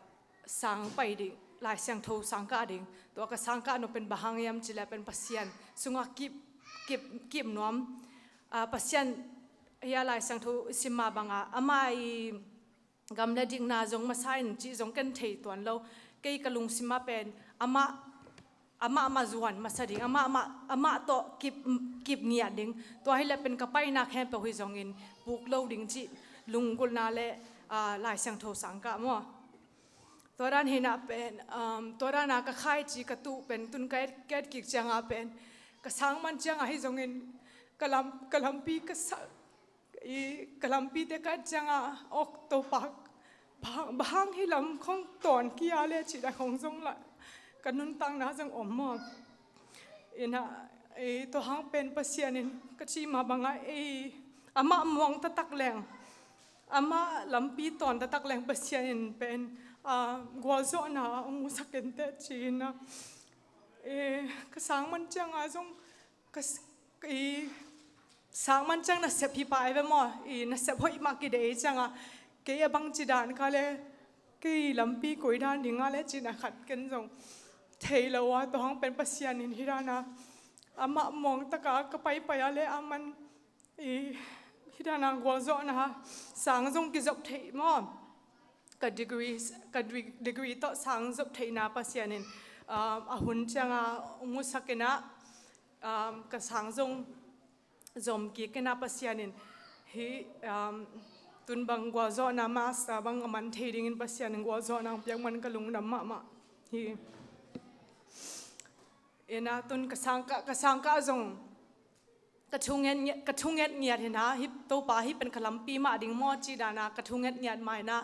sang pai ding, Lai Siangtho sangkah ding, tua ka sangkah nop pen bang hang hiam cileh pen Pasian sungah kip, kip, kip nuam, ah, Pasian hia Lai Siangtho i sim mah banga amah i gam le dikna zong masa in cih zong ken thei tuan lo. Kei ka lungsimah pen amah, amah mah zuan masa ding, amah mah, amah tawh kip, kip ngiat ding. Tua hileh pen ka paina khempeuh hi zongin puk lo ding cih lunggulhna le, ah, Lai Siangtho sangkah maw. Tua dan hinah pen, um, tua dana ka khaici ka tuh pen tun ka et, ka et kik cianga pen ka sang man cianga hi zongin ka lam, ka lampi ka sa, i ka lampite ka et cianga, ok Topa, bang, bang hang hih lam khawng tawn kia le cih dan khawng zong lah ka nuntakna zong om maw. Inah, i tua hang pen Pasian in ka cih mah banga ei amah muang taktak leng, amah lampi tawn taktak leng Pasian in pen, ah, gualzawhna hong musak inteh ci inah, eh, ka sang man cianga zong ka s-, i sang man ciang nasep hi pai ve maw, i nasep hoih mah kidei cianga kei a bang ci dan ka le, kei lampi koi dan dinga le cina khat ken zong thei lo a, tua hang pen Pasian in hih dana amah muang taka ka paipai a le a man i hih dana gualzawhna sang zong kizop theih maw. Ka degree, ka dri-, degree tawh sang zop theihna Pasian in, ah, a hun cianga musak inah Um, ka sang zong zom kik in ah Pasian in hih, um, tun bang gualzawhna master bang a man thei dingin Pasian in gualzawhna hong piak man ka lungdam mahmah hi. In ah tun ka sangkah, ka sangkah zong ka thunget ngiat, ka thunget ngiat hi in ah, hih Topa hih pen ka lampi mah ding maw cih dan ah ka thunget ngiat ma in ah,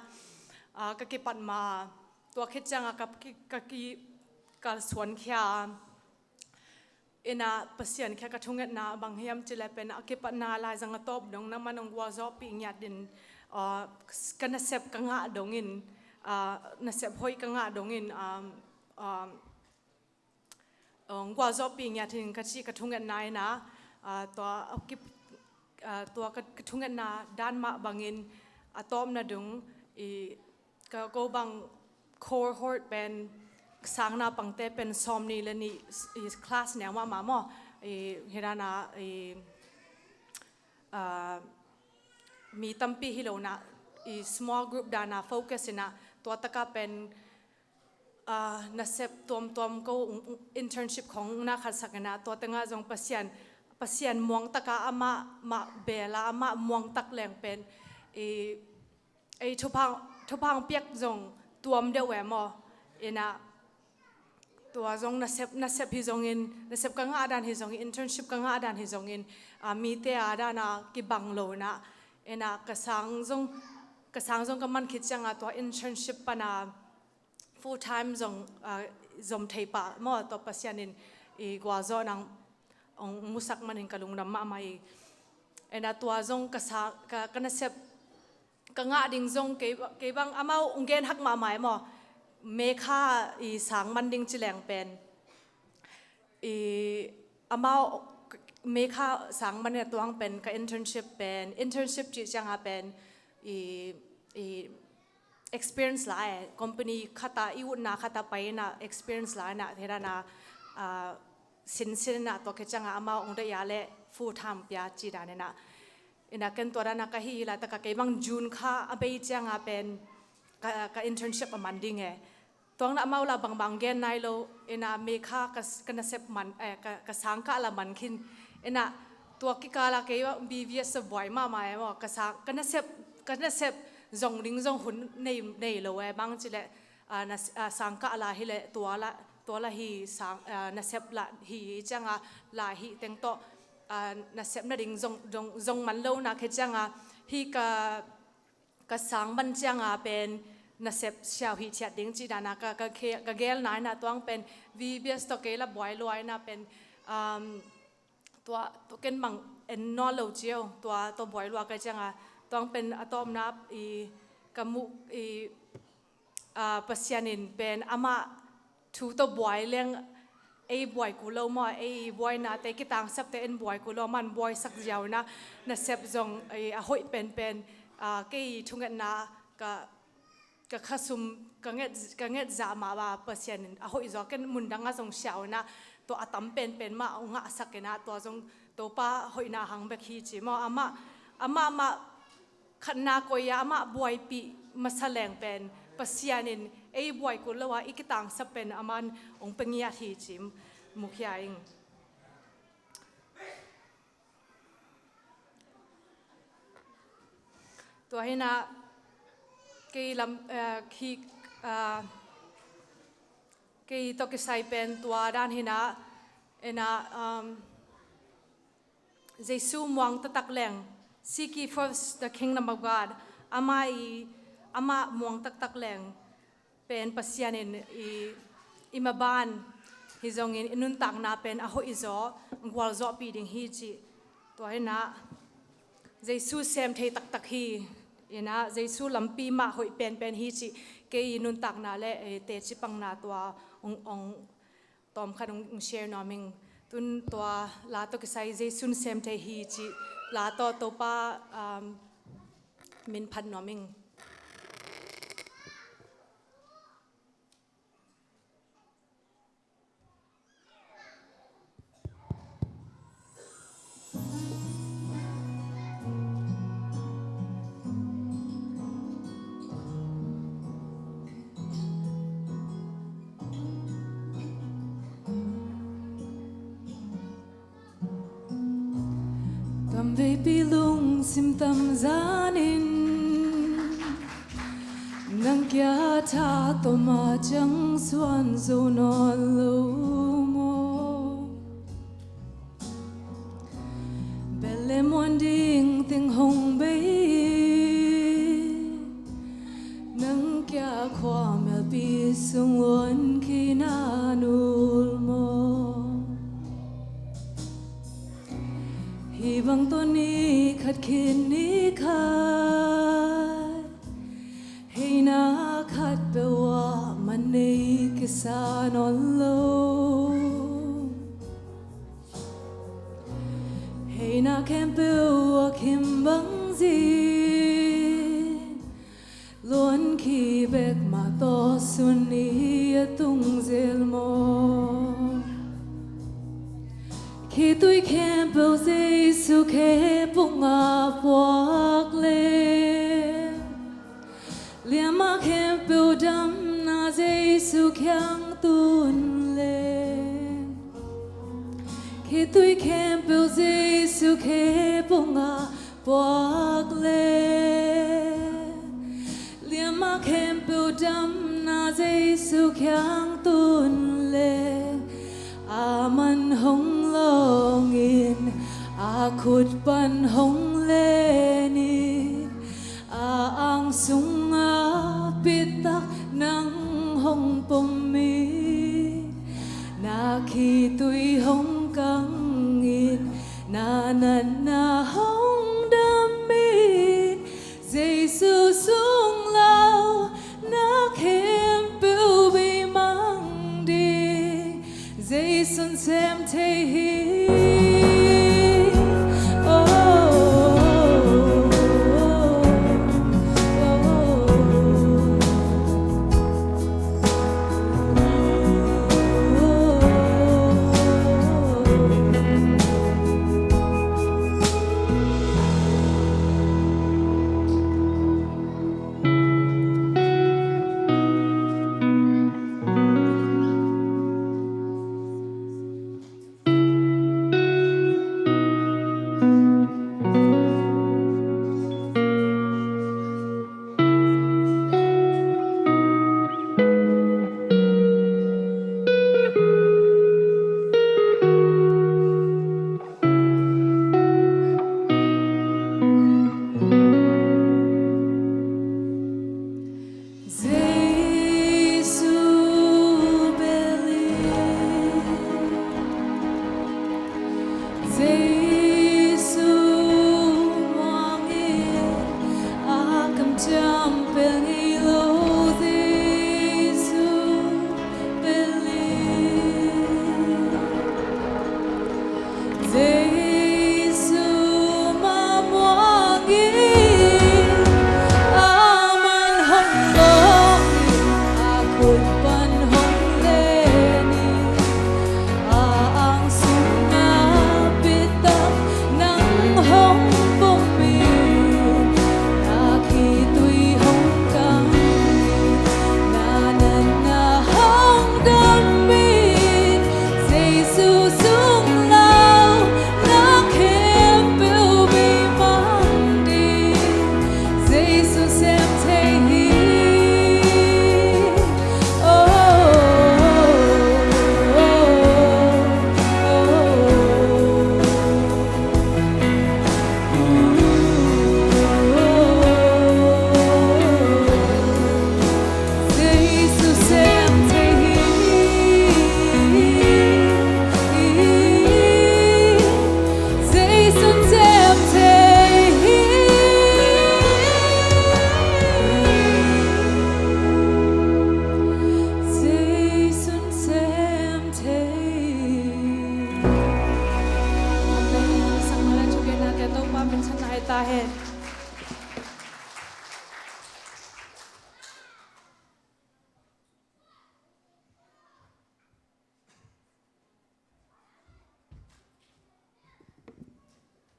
ah, ka kipat ma, tua khit ciang ah ka ki, ka kikalsuan khia. In ah Pasian kiang ka thungetna bang hiam cih leh pen a kipatna laizang a tawp dong na man hong gualzawhpih ngiat in, ah, ka nasep ka ngah dongin, ah, nasep hoih ka ngah dongin, um, um, hong gualzawhpih ngiat in ka cih ka thungetna in ah, ah, tua a kip, ah, tua ka, ka thungetna dan mah bangin a tawpna dong i ka ko bang cohort pen sang naupangte pen sawmnih le nih i class neu mahmah maw, i hi dan ah, i, ah, mi tampi hi lo in ah, i small group dan ah focus in ah tua tak ah pen, ah, nasep tuamtuam ko, internship khong na khatsak in ah tua teng ah zong Pasian, Pasian muang tak ah amah mah bel ah amah muang tak leng pen i ei thupha, thupha hong piak zong tuam deuh e maw. In ah tua zong nasep, nasep hi zongin, nasep ka ngah dan hi zongin, internship ka ngah dan hi zongin, ah, mite a dan ah kibang lo in ah, in ah ka sang zong, ka sang zong ka man khit ciang ah tua internship pan ah full time zong, ah, zom thei pah maw, tua Pasian in i gualzawhna hong musak man in ka lungdam mahmah hi. In ah tua zong ka sa, ka, ka nasep ka ngah ding zong kei, kei bang amau hong gen hak mahmah e maw. May kha i sang man ding ci leng pen i amau May kha sang man in ah tua hang pen ka internship pen, internship cih ciang ah pen i, i experience la e, company khat ah, i utna khat ah pai in ah experience la in ah, hi dan ah, ah, sinsin in ah tua khit ciang ah amau hong deih a leh full time pia cih dan in ah. In ah ken tua dan ah ka hih hi lai tak ah kei bang June kha a bei ciang ah pen ka, ka internship a man ding e. Tua hang in ah amau lah bangbang gen nai lo, in ah May kha ka, ka nasep man, eh, ka, ka sangkah lah man khin. In ah tua kikal ah kei bang B V S a buai mahmah e maw, ka sang, ka nasep, ka nasep zong ding zong hun nei, nei lo e, bang ci leh, ah, na, ah, sangkah lah hi leh tua lah, tua lah hi sang, ah, nasep lah hi ciang ah lah hi teng tawh, ah, nasep nading zong, zong, zong man lo na khit ciang ah hih ka, ka sang man ciang ah pen nasep siau hi ciat ding cih dan ah ka, ka, ka gelna in ah tua hang pen V B S tawh kei lah buai lua in ah pen, um, tua, tua ken bang en nawn lo cio, tua, tua buai lua ka ciang ah, tua hang pen a tawpna i ka muh i, ah, Pasian in pen amah thu tawh buai leng ei buai kul lo maw, ei buainate kitangsapte en buai kul lo, amah in buaisak ziau in ah nasep zong i a hoih penpen, ah, kei thungetna ka ka khasum, ka nget, ka nget zah mah bang Pasian in a hoih zaw, ken mundang ah zong siau in ah tua a tam penpen mah hong ngahsak in ah tua zong Topa hoihna hang bek hi ci maw. Amah, amah mah khatna koi ah amah buaipih masa leng pen Pasian in ei buai kul lo ah i kitangsap pen amah in hong pia ngiat hi ci mukhia ing. Tua hi in ah kei lam, eh, khi, ah, kei tawh kisai pen tua dan hi in ah, in ah, um, Jesu muang taktak leng, seek ye first the kingdom of God, amah i, amah muang taktak leng pen Pasian in i, i maban hi zongin i nuntakna pen a hoih zaw, gualzawhpih ding hi cih. Tua hi in ah Jesu sem thei taktak hi in ah Jesu lampi mah hoih penpen hi cih kei i nuntakna le, eh, teci pangna tua hong, hong tawmkhat hong, hong share nuam ing. Tun tua la tawh kisai Jesu in sem thei hi cih la tawh Topa, um, min phat nuam ing. Veipi lungsim tam zanin nang kia tha tawm a ciang suan zo nawn lo maw? Bethlehem muan ding teng hong bei, nang kia khua melpi sung luan khin a nul maw? Hih bang tawh ni khat khin ni khat, heina khat peuh ah man nei kisa nawn lo. Heina khempeuh a khim bang zin, luan khi bek mah tawh sun ni a tung zel maw? Khitui khempeuh Jesu khe pung a puak leng, liamma khempeuh damna Jesu kiang tun leng, khitui khempeuh Jesu khe pung a puak leng, liamma khempeuh damna Jesu kiang tun leng, a man hong lawngin, a khut pan hong lenin, a ang sungah pitak nang hong pomin, na khitui hong kangin, na natna hong damin, Jesu sung lo na khempeuh bei mang ding, Jesu'n sem thei hi. Oh, oh, oh, oh. Jesu bel in, Jesu muang in, a kamciam bel ngei lo, Jesu bel in. Jesu mah muang in, a man hong lawng in, a khut pan hong len in, a ang sungah pitak nang hong pom in, na khitui hong kang in, na natna hong dam in, Jesu sung lo na khempeuh bei mang ding, Jesu sem thei hi. Oh, oh, oh, oh. Jesu sem thei hi. Jesu sem thei hi. Jesu sem thei hi. Amen. Sang mala chuke na ke Topa minthanna hi ta hen.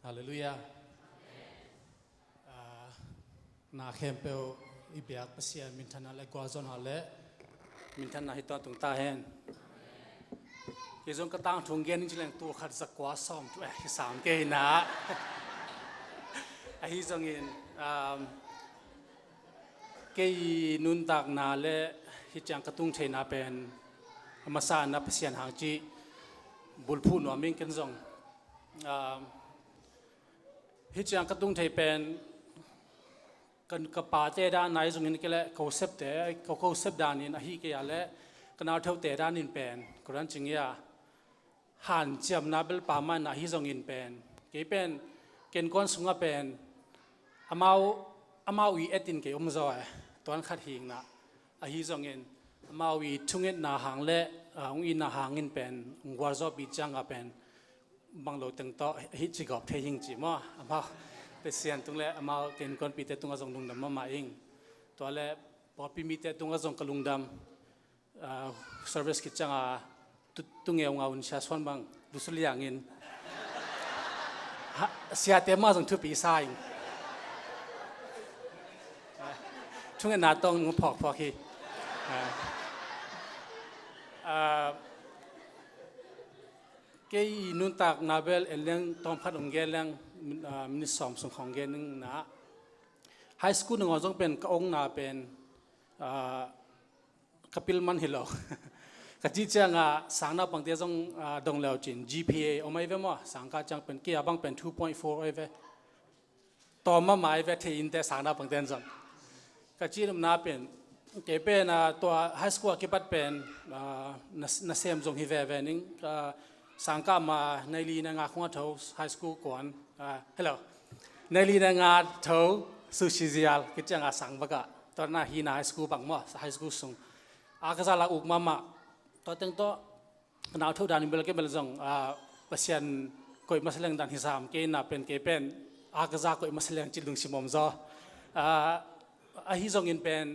Halleluiah. Ah, na khempeuh i biak Pasian minthanna le gualzawhna le minthanna hi tawntung ta hen. Kei zong ka tangthu gen in ci leng tul khat za kua sawm thu eh kisam kei na. Ahi zongin, um, kei nuntakna le hih ciang ka tung theihna pen a masa na Pasian hang cih bulphuh nuam ing ken zong. Um, hih ciang ka tung thei pen ka, ka pate dan ahi zongin kei le ka usepte, ka, ka usep danin ahi kei a le ka nautheute danin pen ka ran cing ia hanciamna bel pamahna ahi zongin pen kei pen kenkuan sungah pen amau, amau i etin kei om zaw e. Tuan khat hingna ahi zongin amau i thungetna hang le, ah, hong itna hangin pen hong gualzawhpih ciangah pen bang lo teng tawh hih ci gawp thei hing ci maw? Amau Pasian tung le amau kenkuanpihte tungah zong lungdam mahmah ing. Tua le pawlpi mite tungah zong ka lungdam. Ah, service khit ciangah tu, tu ngeungaun sia suan bang lusu liangin ha, siate mah zong thupi sa ing. Ah, thungetna tawng phawkphawk hi. Ah, ah, kei nuntakna bel en leng tawmkhat hong gen leng, min-, ah, minit sawm sung khawng gen ning na. High school nangawn zong pen ka ongna pen, ah, ka pil man hi lo. Ka cih ciangah sang naupangte zong, ah, dong leu cin G P A om ai ve maw? Sangkah ciang pen kei a bang pen two point four ai ve. Tawm mahmah ai ve thei inte sang naupangte zong. Ka cih nopna pen kei pen, ah, tua high school a kipat pen, ah, na, nasem zong hi veve ning, ah, sangkah ma nai li nai nga khong a tho high school kuan, ah, hello. Nai li nai nga tho sushi zial khit ciangah sang vakah. Tua na hih na high school bang maw, high school sung. A ka za la uk mahmah. Tua teng tawh ka nau tho dan in bel kei bel zong, ah, Pasian koih masa leng dan hi sam kei na pen kei pen a ka za koih masa leng cih lungsim om zaw. Ah, ahi zongin pen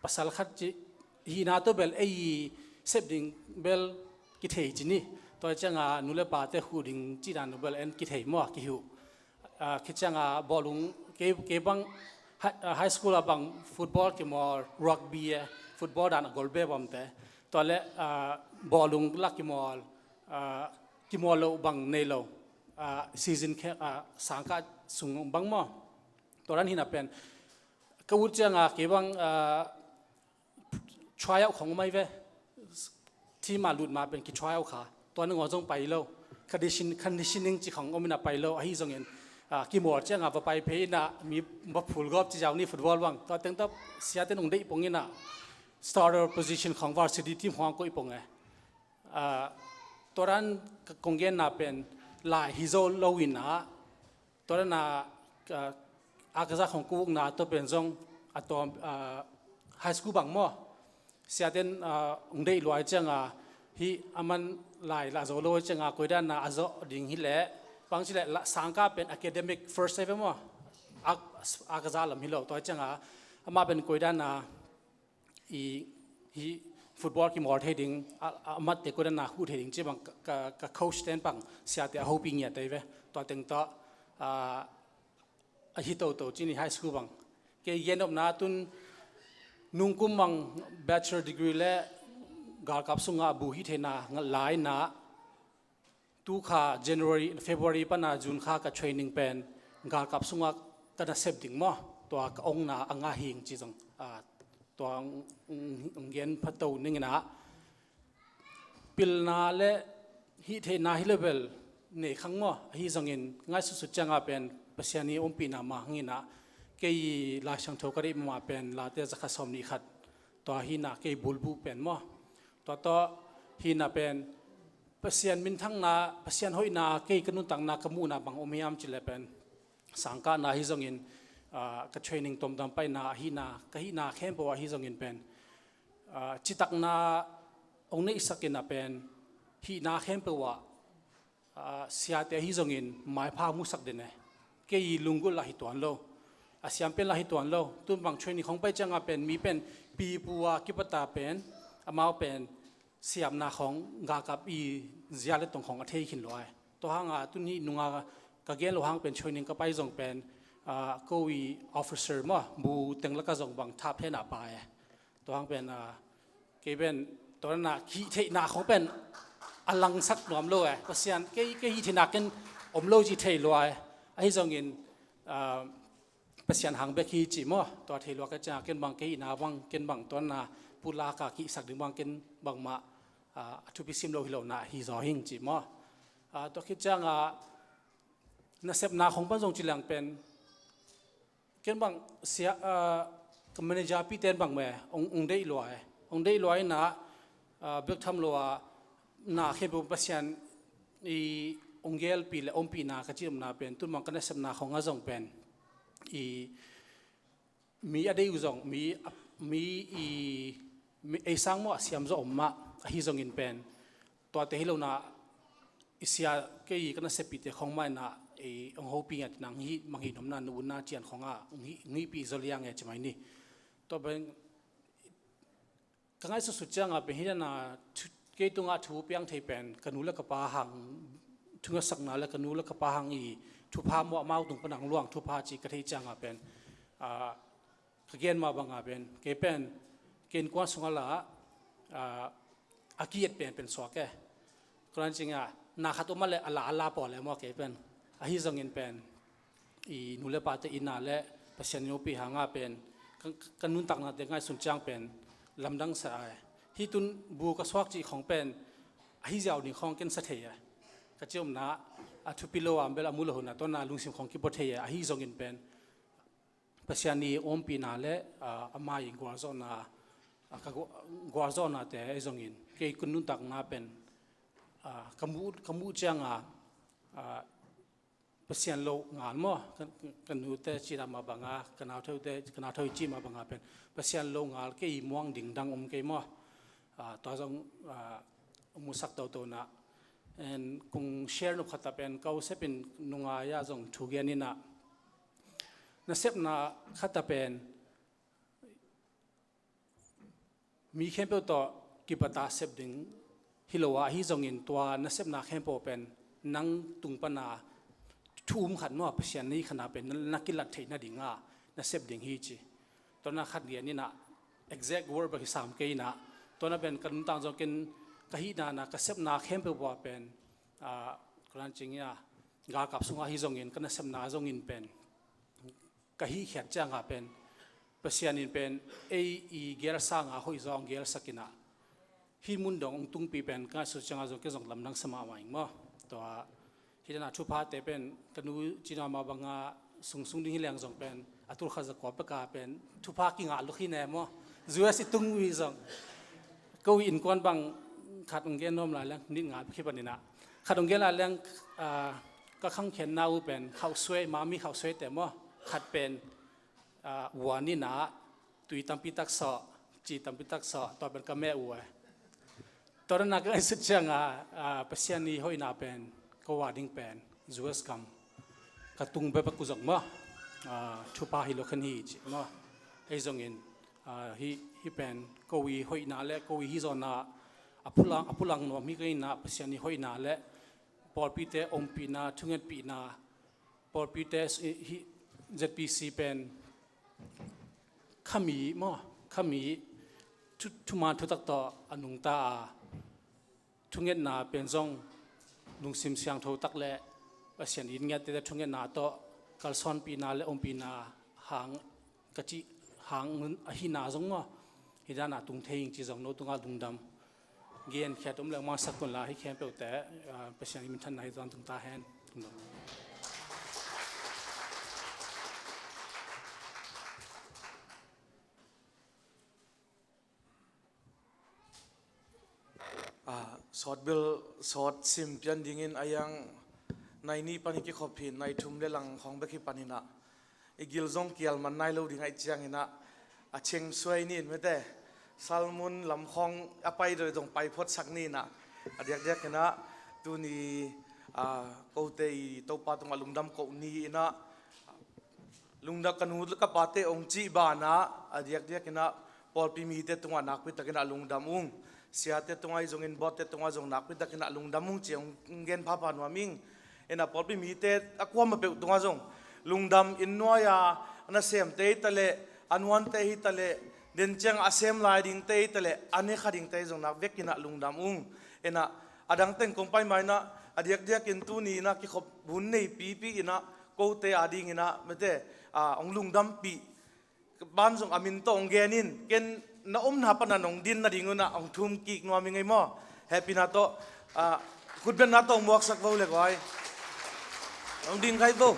pasal khat ci hihna tawh bel ei sep ding bel kithei ci ni. Tua ciangah nu le pate huh ding cih dan uh bel en kithei maw kihuh. Ah, khit ciangah bawlung kei, kei bang high, ah, high school ah bang football kimawl, rugby e, football dan a golbe bawmte. Tua le, ah, bawlung la kimawl, ah, kimawl lo bang nei lo. Ah, season khe, ah, sangkah sung bang maw. Tua dan hina pen ka ut ciangah kei bang, ah, try out khong mai ve. Team a lut ma pen ki try out kha. Tua nangawn zong pai lo. Condition, conditioning ci khong om ina pai lo. Ahi zongin, ah, kimawl ciangah va pai phei ina mi va phul gawp ci zau ni football bang. Tua teng tawh siate nong deih pong ina starter position khong varsity team khong koih pong e. Ah, tua dan ka kong genna pen lai hi zo lo ina Tua dan a, ah, a ka za khong kukna tua pen zong a tawm, ah, high school bang maw. Siaten, ah, hong deih luai ciangah hih a man lai lah zo lo ciangah koi dan a a zawh ding hi leh bang ci leh sangkah pen academic first ai ve maw. A, a ka za lam hi lo tua ciangah amah pen koi dan a i, hih football kimawl thei ding, a, a matte koi dan a huh thei ding ci bang ka, ka, ka coach ten bang siate a hopih ngiat ai ve. Tua teng tawh, ah, a hi toto ci ni high school bang. Kei gen nopna tun nungkum bang bachelor degree le galkap sungah bu hi theihna lai na tu kha January, February pana June kha ka training pen galkap sungah ka na sep ding maw. Tua ka ongna a ngah hing ci zong, ah, tua ong, ong, ong gen phato ning ina pilna le hih theihna hi level nei khang maw. Ahi zongin ngaihsutsut ciangah pen Pasian i ompihna mah hang ina kei Lai Siangtho ka deih mah pen Late zakhat sawm nih khat tua hina kei bulbuh pen maw. Tua tawh hina pen Pasian minthangna, Pasian hoihna, kei ka nuntakna ka muhna bang om hiam ci le pen sangkahna hi zongin, ah, ka training tomdam paina ahina, ka hihna khempeuh ahi zongin pen, ah, citakna ong neihsak ina pen hihna khempeuh ah, ah, siate ahi zongin maipha musak den e. Kei lunggulh lah hi tuan lo. A siam pen lah hi tuan lo. Tun bang training khong pai ciangah pen mi pen pipu a kipata pen amau pen siamna khong galkap i zia le tong khong a thei khin lua e. Tua hanga tun hih nunga ka gen lo hang pen training ka pai zong pen, ah, ko i officer maw bu teng laka zong bang thap hena pa e. Tua hang pen, ah, kei pen tua na hih theihna khong pen a langsak nuam lo e. Pasian kei, kei hih theihna ken om lo ci thei lua e. Ahi zongin ah, Pasian hang bek hi ci maw. Tua thei lua ka ciang ken bang kei ina bang ken bang tuanna pulaka kihsak ding bang ken bangmah, ah, a thupi sim lo hi lo na hi zaw hing ci maw. Ah, tua khit ciang a nasepna khong pan zong ci leng pen ken bang sia, ah, ka manager pi ten bang me ong, ong deih lua e. Ong deih lua ina, ah, bek tham lo a na khempeuh Pasian i ong gelpi le ompihna ka ci omna pen tun bang ka nasepna khong a zong pen i mi a deih uh zong mi, mi i mi ei sang maw a siam zaw om mah ahi zongin pen tuate hi lo na i sia kei ka naseppihte khong mah ina i ong hopih ngat nang hi mang hi nomna nu na cian khong a ong hi, ong hipih zaw liang e ci mai ni. Tua pen ka ngaihsutsut cianga pen hi na kei tunga thu piang thei pen ka nu le ka pa hang thungatsakna le ka nu le ka pa hang i thupha maw amau tung panang luang thupha ci ka thei cianga pen, ah, ka gen mah banga pen kei pen ken kuan sunga la, ah, a ki-et pen pen suak e. Kuan cinga na khat um a le a la a la pawl e maw kei pen ahi zongin pen i nu le pate ina le Pasian i ompih hanga pen ka, ka nuntaknate ngaihsun ciang pen lamdang sa ai. Hi tun bu ka suak cih khong pen ahi ziau ding khong ken sa thei ai. Ka ci omna a thupi lo am bel a mu lo huna tawna lungsim khong kipua thei ai. Ahi zongin pen Pasian i ompihna le, ah, ama i gualzawhna, ah, ka gua-, gualzawhnate ahi zongin kei ka nuntakna pen, ah, ka muh, ka muh cianga, ah, Pasian lo ngal maw, ka, ka nute cih mah banga, ka nauthe ute, ka nauthe i cih mah banga pen Pasian lo ngal kei muang ding dang om kei maw. Ah, tua zong, ah, musak toto na. En kong share nop khat a pen ka u sepin nungai a zong thu gen ina nasepna khat a pen mi khempeuh tawh kipata sep ding hi lo a, ahi zongin tua nasepna khempeuh pen nang tung pana thu um khat maw Pasian nei khana pen na kilat theih nadinga na sep ding hi ci. Tua na khat gen ina exact word bek hi sam kei ina tua na pen ka nuntak zong ken ka hihna na ka sepna khempeuh bua pen, ah, kulan cingia galkap sunga hi zongin ka nasepna zongin pen ka hihkhiat cianga pen Pasian in pen ei i gelsanga hoih zaw ong gelsak ina hi mun dong ong tungpi pen ka ngaihsut cianga zong ke zong lamdang sa mahmah ing maw. Tua hi dana thuphate pen ka nu cina mah banga sungsung ding hi leng zong pen a tul khat za kua peka pen thupha kingah luk hi ne maw. U S i tung ui zong ko i innkuan bang khat ong gen nuam lai leng nit ngal pek hi panina khat ong gen lai leng, ah, ka khangkhiatna uh pen khauhsuai mami khauhsuai te maw khat pen, ah, ua nina tui tampi tak sawh, ci tampi tak sawh, tua pen ka meh uh e. Tua na ka ngaihsut cianga, ah, Pasian i hoihna pen ka ua ding pen U S gam ka tung bebek uh zong maw, ah, thupha hi lo khen hi ci maw. Ei zongin, ah, hi, hi pen ko i hoihna le ko i hi zawna a pulang, a pulang nuam hi ka ina Pasian i hoihna le pawlpite ompihna, thungetpihna, pawlpite hi Z P C pen khami maw, khami thu, thuman thutak tawh a nungta a thungetna pen zong lungsim siangtho tak le Pasian in ngiatte thungetna tawh kalsawnpihna le ompihna hang ka cih hang ahina zong maw. Hi dana tung thei ing ci zong no tunga lungdam genkhiat om le mangsak kun la hi khempeuhte, ah, Pasian i minthanna hi zong tung ta hen. Lungdam. Ah, sawt bel sawt sim pian dingin a yang nai nih pan hi kikhop hi, nai thum le lang khawng bek hi paninah i gil zong kial man nai lo ding ahih cianginah a cheng suai nin mete salmun lam khawng a pai doi zong pai photsak ninah a diakdiakinah tuni, ah, kote i Topa tungah lungdam koh ni inah lungdam ka nu ka pate ong cih banah a diakdiakinah pawlpi mite tungah nakpitakinah lungdam ung. Siate tungah i zongin botte tungah zong nakpitakinah lungdam ung ci ong gen phapha nuam ing. Inah pawlpi mite a kuama peuh tungah zong lungdam in nuai-a a nasemte hi taleh a nuante hi taleh den ciang a sem lai dingte hi taleh a ne kha dingte hi zong nak vekinah lungdam ung. Inah a dang teng kong pai mainah a diakdiakin tuni inah kikhop hun nei pipi inah kote a dingin ah mete, ah, hong lungdampih ban zong a min tawh hong gen in, ken na omna pana nong din nading un ah hong thum kik nuam ing ei maw? Hehpihna tawh, ah, khutbetna tawh hong muaksak vo le guai. Hong ding khai vo.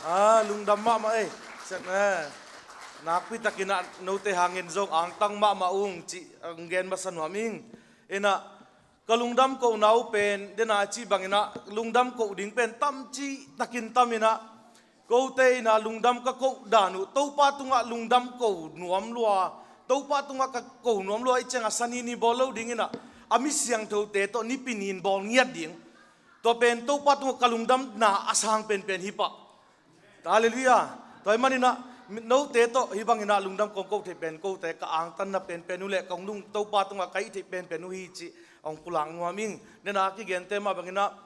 Ah, lungdam mahmah ei. Sek ne. Nakpi takin ah note hangin zong angtang mahmah ung cih hong gen masa nuam ing. Inah ka lungdam kohna uh pen, dena a cih bangin ah lungdam koh ding pen tamcih takin tam inah, kote inah lungdam ka koh dan uh, Topa tungah lungdam koh nuam lua, Topa tungah ka koh nuam lua i ciangah sani ni bawl lo ding inah, a mi siangthote tawh nipi nin bawl ngiat ding. Tua pen Topa tungah ka lungdamna a sang penpen hi pah. Halleluiah. Tua ahih manin ah note tawh hih bangin ah lungdam kong koh theih pen, kote ka angtanna penpen uh le kong lung, Topa tungah ka hih theih penpen uh hi cih hong pulak nuam ing. Dena a kigente mah bangin ah,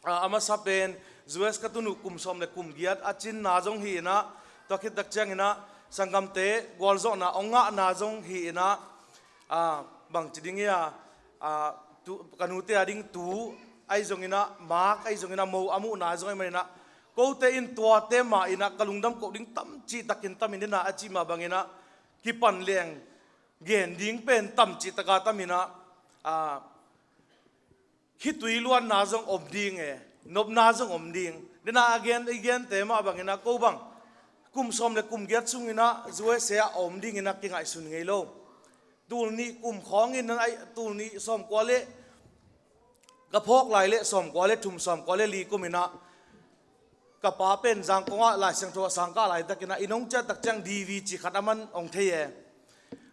ah, a masa pen U S ka tun uh kum sawm le kum giat a cinna zong hi inah, tua khit tak ciangin ah sanggamte gualzawhna hong ngahna zong hi inah, ah, bangci ding hi a, ah, tu, ka nute a ding tu ahi zongin ah, mak ahi zongin ah, mo a muhna ahi zong ahih manin ah, kote in tuate mah inah ka lungdam koh ding tamcih takin tam in, dena a cih mah bangin ah kipan leng gen ding pen tamcih taka tam inah, ah, khitui luanna zong om ding e, nopna zong om ding. Dena a gen, i gente mah bangin ah ko bang kum sawm le kum giat sungin ah U S A ah a om dingin ah kingaihsun ngei lo. Tul nih kum khawngin ah, tul nih sawmkua le, ka phawk lai le sawmkua le thum, sawmkua le li kum inah ka pa pen Zangkong ah Lai Siangtho a sang kah laitakin ah inn hong ciah tak ciang D V cih khat a man hong thei e.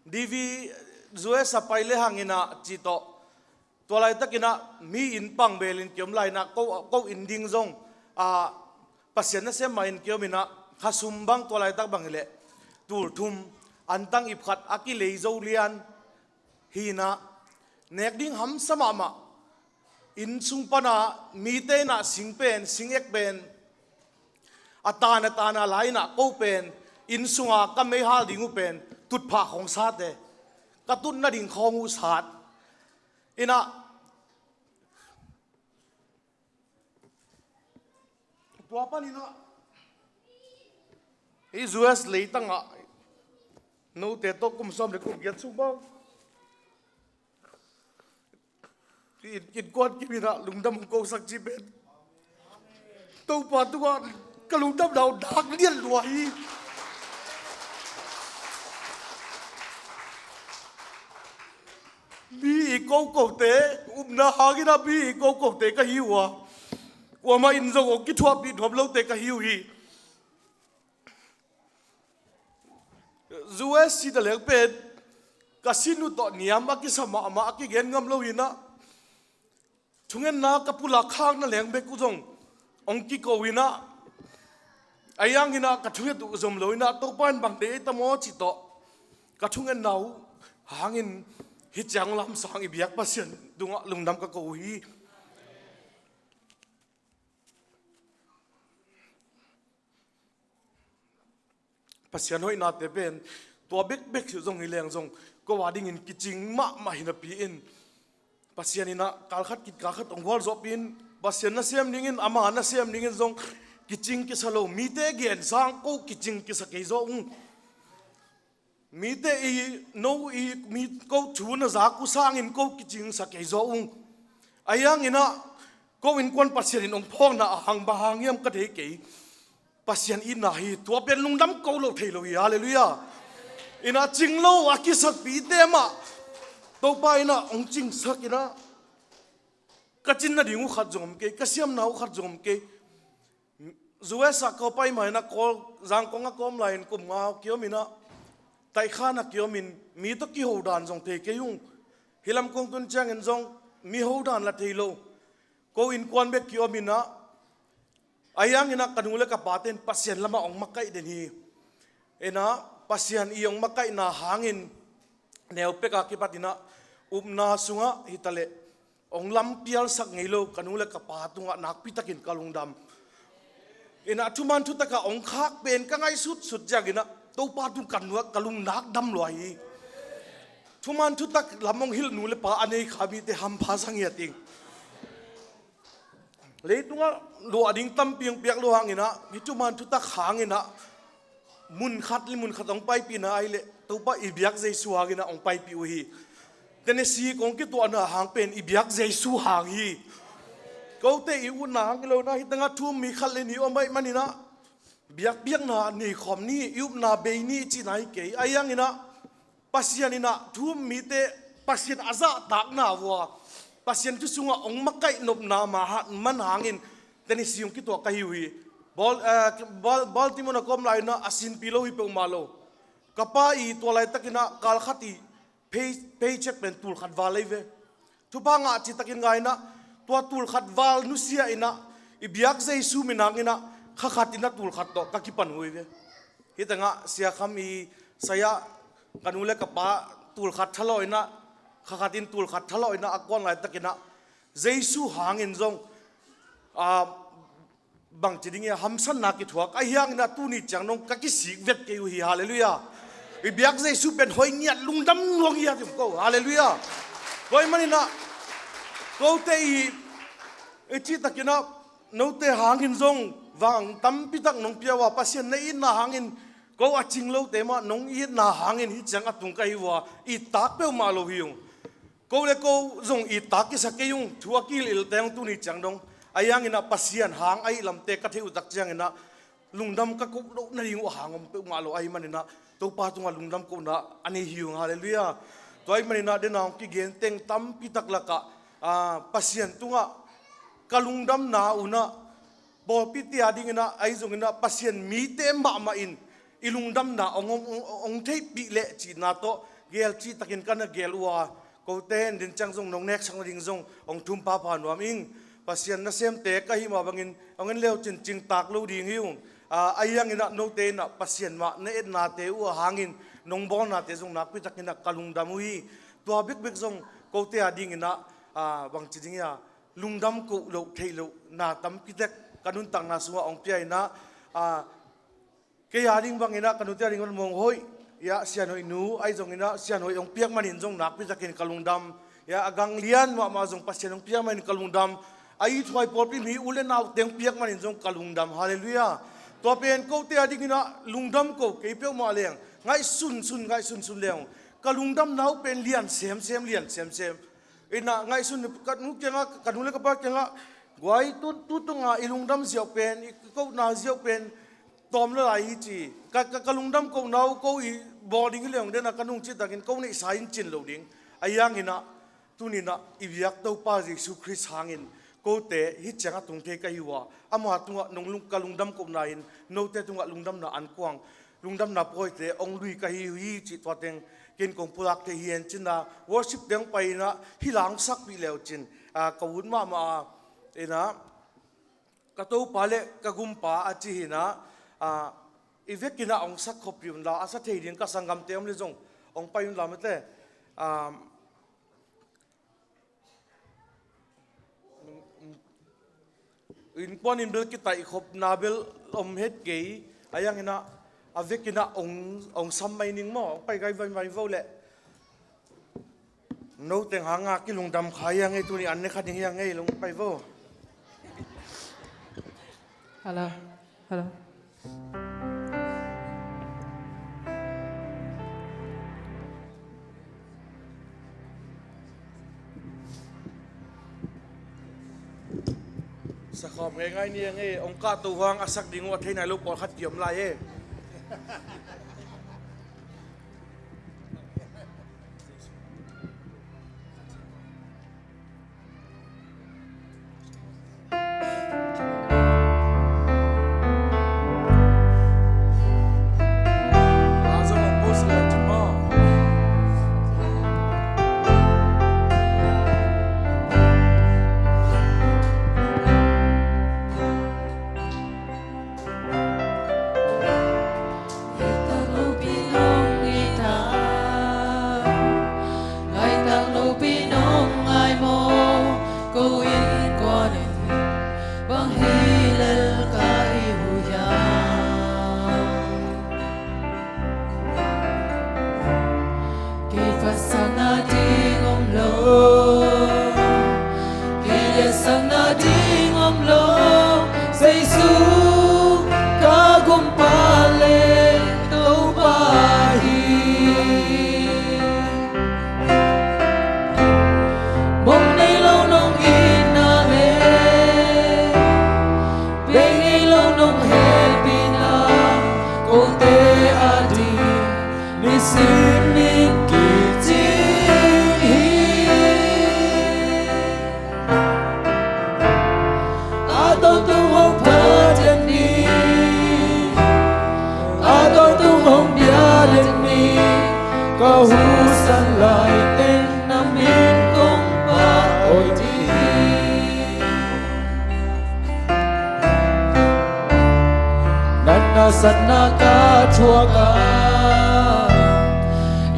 D V U S a pai le hangin ah cih tawh, tua laitakin ah mi inn pang belin kiom lai inah ko, ko inn ding zong, ah, Pasian nasem mah in kiom inah, khasum bang tua laitak bang hi leh tul thum, antang ip khat a kilei zo lian hi inah, nek ding hamsa mahmah. Inn sung pana mite inah sing pen, sing ek pen, a tan a tan a lai inah ko pen, inn sunga ka meihal ding uh pen tutphah khawng sate, ka tut nading khawng uh sat. Inah tua panin ah hih U S leitangah note tawh kum sawm le kum giat sung bang i innkuan kim inah lungdam hong kosak cih pen Topa tungah ka lungdamna uh dak lian lua hi. Mi i kokote, upna hangin ah mi i kokote ka hi uh a, kuamah in zong hong kithuahpih nuam lote ka hi uh hi. U S cih taleng pen ka sin uh tawh niam a kisa mahmah, a kigen ngam lo inah, thungetna ka pulak khakna leng bek uh zong hong kiko inah, ahi hangin ah ka thunget uh zom lo inah, Topa in bang deih ei tam aw cih tawh ka thungetna uh hangin hih ciang lamsang i biak Pasian tungah lungdam ka ko uh hi. Pasian hoihnate pen tua bekbek hi zong hi leng zong, ko a dingin kicing mahmah hi napi in, Pasian inah kalkhat kit kalkhat hong gualzawhpih in, Pasian nasem dingin, ama nasem dingin zong kicing kisa lo, mite gen sang ko kicing kisa kei zaw ung. Mite i no i mi ko thu na zak uh sangin ko kicingsa kei zaw ung. Ahi hangin ah ko innkuan Pasian in hong phawkna a hang bang hang hiam ka thei kei. Pasian itna hi, tua pen lungdam ko lo thei lo hi. Halleluiah. Inah cing lo a kisakpihte mah Topa inah hong cingsak inah, ka cin nading uh khat zong om kei, ka siamna uh khat zong om kei. U S a ka pai mah inah, Kawl, Zangkong a ka om lai-in kum nga kiom inah, taihkhan a kiom in, mi tawh kiho dan zong thei kei ung. Hih lam kong tun ciangin zong mi ho dan la thei lo. Ko innkuan bek kiom inah, ahi hangin ah ka nu le ka pate in Pasian lamah hong makaih den hi. Inah Pasian i hong makaihna hangin neu peka kipat inah upna sungah hitaleh hong lampialsak ngei lo ka nu le ka pa tungah nakpitakin ka lungdam. Inah thuman thutakah hong khak pen ka ngaihsutsut cianginah Topa tung ka nu ah ka lungnak dam lua hi. Thuman thutak lam hong hilh nu le pa a nei kha mite hampha sa ngiat ing. Leitungah luah ding tampi hong piak lo hanginah, hih thuman thutak hanginah, mun khat le mun khat hong paipihna ahih leh Topa i biak Jesu hanginah hong paipih uh hi. Tennessee kong kituahna hang pen i biak Jesu hang hi. Kote i utna hang hi lo inah, hih tengah thu um mi khat le nih om ahih maninah, biakpiakna nei khawm ni, i upna bei ni cihna hi kei. Ahi hanginah Pasian inah thu um mite Pasian a zahtakna uh a, Pasian thu sungah hong makaih nopna man hangin Tennessee hong kituah ka hi uh hi. Bal-, eh, Bal-, Baltimore na ka om lai inah a sinpi lo hi peuhmah lo. Ka pa i tua laitakinah kal khat i pay, paycheck pen tul khat val ahi ve. Thupha ngah citakin ngai inah, tua tul khat val nusia inah, i biak Jesu min hanginah, kha khat inah tul khat tawh ka kipan uh hi ve. Hih tengah Sia Kham i sai-ah, ka nu le ka pa tul khat thalawh inah, kha khat in tul khat thalawh inah a kuan laitakinah, Jesu hangin zong, ah, bangci ding hi a, hamsatna kithuak ahi hanginah tuni ciang dong ka kisik vet kei uh hi. Halleluiah. I biak Jesu pen hoih ngiat, lungdam nuam hi a, ti ko. Halleluiah. Tua ahih maninah kote i, i cihtakinah note hangin zong vang tampitak nong pia uh a, Pasian na itna hangin, ko a cing lote mah nong itna hangin hih ciang a tung ka hi uh a, i tak peuhmah lo hi ung. Ko le ko zong i tak kisa kei ung, thu a kihilhte hong tuni ciang dong. Ahi hanginah Pasian hang ahih lamte ka theih uh tak cianginah lungdam ka koh loh nading uh a hang om peuhmah lo ahih maninah Topa tungah lungdam kohna a nei hi ung. Halleluiah. Tua ahih maninah dena hong kigen teng tampitak lakah, ah, Pasian tungah ka lungdamna unah pawlpite a dinginah, ahi zonginah Pasian mite mahmah in i lungdamna hong, hong, hong, hong theihpih leh cihna tawh gel cihtakin ka na gel uh a, kote en din ciang zong nong neksak nading zong hong thum phapha nuam ing. Pasian nasemte ka hih mah bangin hong en leucin cingtak lo ding hi ung. Ah, ahi hanginah note inah Pasian mah na etnate uh a hangin nong bawlnate zong nakpitakinah ka lungdam uh hi. Tua bekbek zong kote a dinginah, ah, bangci ding hi a, lungdam koh loh theih loh na tampitak ka nuntakna sungah hong pia inah, ah, kei a ding banginah ka nute a ding mong hoih, ya, Sian Hoih nu ahi zonginah Sian Hoih hong piak manin zong nakpitakin ka lungdam. Ya, a gang lian mahmah zong Pasian hong piak manin ka lungdam. A ithuai pawlpi mi u le naute hong piak manin zong ka lungdam. Halleluiah. Tua pen kote a dinginah lungdam ko kei peuhmah leng, ngaihsunsun, ngaihsunsun leng, ka lungdamna uh pen lian semsem, lian semsem. Inah ngaihsun, ka nu kiangah, ka nu le ka pa kiangah, guai, tu, tu tunga i lungdam ziau pen, i kohna ziau pen tawm lo lai hi ci. Ka, ka, ka lungdam kohna uh ko i bawl ding hi leng dena ka nung cihtakin ko neihsa in cin lo ding. Ahi hanginah tuninah i biak Topa Jesu Khrist hangin kote hih ciang a tung thei ka hi uh a, ama tungah nong lung, ka lungdam kohna in note tungah lungdamna ankuang, lungdamna pawite hong lui ka hi uh hi cih tua teng ken kong pulak thei hi en cin a, worship teng pai inah hih la hong sakpih leucin, ah, ka ut mahmah a, inah ka Topa le ka Gumpa a ci hi inah, ah, i vekinah hong sak khop hi un la, a sa thei ding ka sanggamte om le zong hong pai un la mate. Ah, innkuan in bel kitaih khopna bel om het kei. Ahi hanginah a vekinah hong, hong sam mai ning maw, hong pai kai vai mai vo leh. No teng hanga kilungdam kha hi a ngei, tuni an ne kha ding hi a ngei, long pai vo. Hello. Hello. Sakhawm ngeingai ni a ngei, hong kahto hang a sak ding uh a thei nai lo pawlkhat kiom lai e. Satna ka thuak a,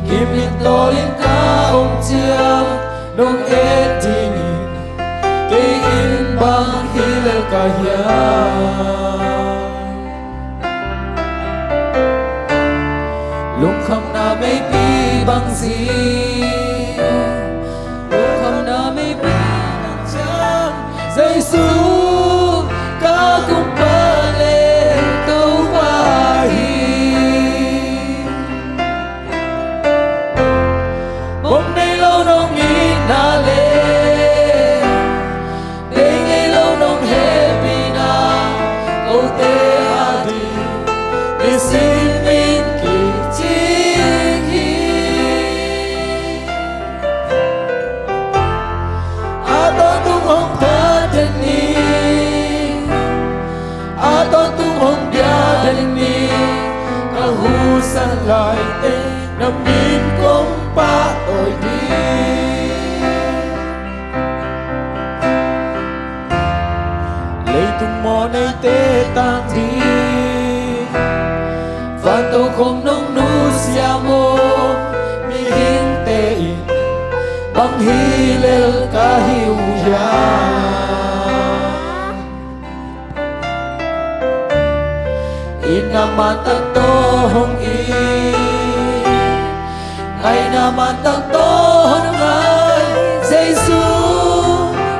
kimin tawlin ka om ciang, nong et dingin kei in bang hi lel ka hiam? Lungkhamna meipi bang zing, lungkhamna meipi bang ciang, Jesu ka Kumpa le Topa hi. Mong nei lo nong itna le bei ngei lo nong hehpihna, kote a ding nisim in kicing hi. A tawntung hong phat den ni, a tawntung hong bia den ni, ka husan lai teng na min kong pahtawi ding. Leitung mawhneite tang ding, vantokhom nong nusia maw, mihingte in bang hi lel ka hi uh hiam? Itna mantak tawh hong it, ngaihna mantak tawh hong ngai, Jesu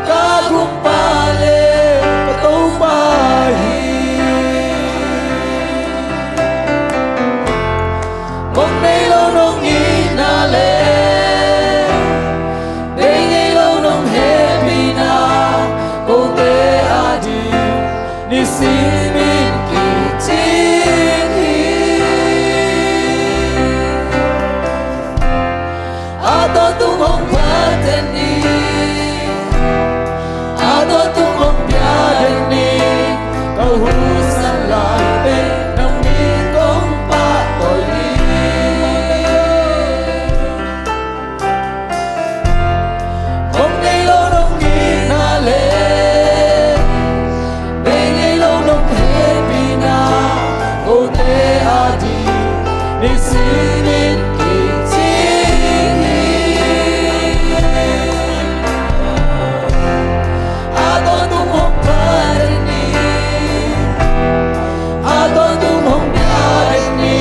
ka Kumpa le ka Topa hi. Mong nei lo nong itna le bei ngei lo nong hehpihna, kote a ding nisim in kicing hi. A tawntung hong phat den ni, a tawntung hong bia den ni, ka husan lai teng na min kong pahtawi ding. Hong nei lo nong itna le bei ngei lo nong hehpihna, kote a ding nisim in kicing hi. A tawntung hong phat den ni, a tawntung hong phat den ni,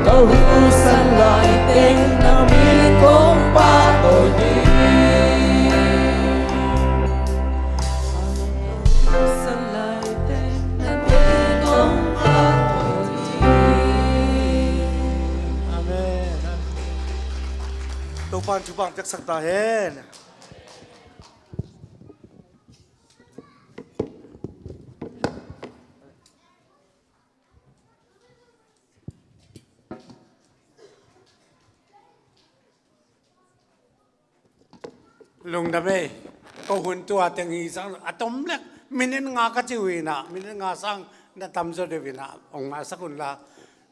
ka husan lai teng na min kong pahtawi ding. Husan lai teng na min kong pahtawi ding. Amen. Topa'n thupha piaksak ta hen. Lungdam ei. Ko hun tua teng hi sang a tom lek minute nga ka ci uh inah, minute nga sang na tamzaw deuh inah hong maisak unla.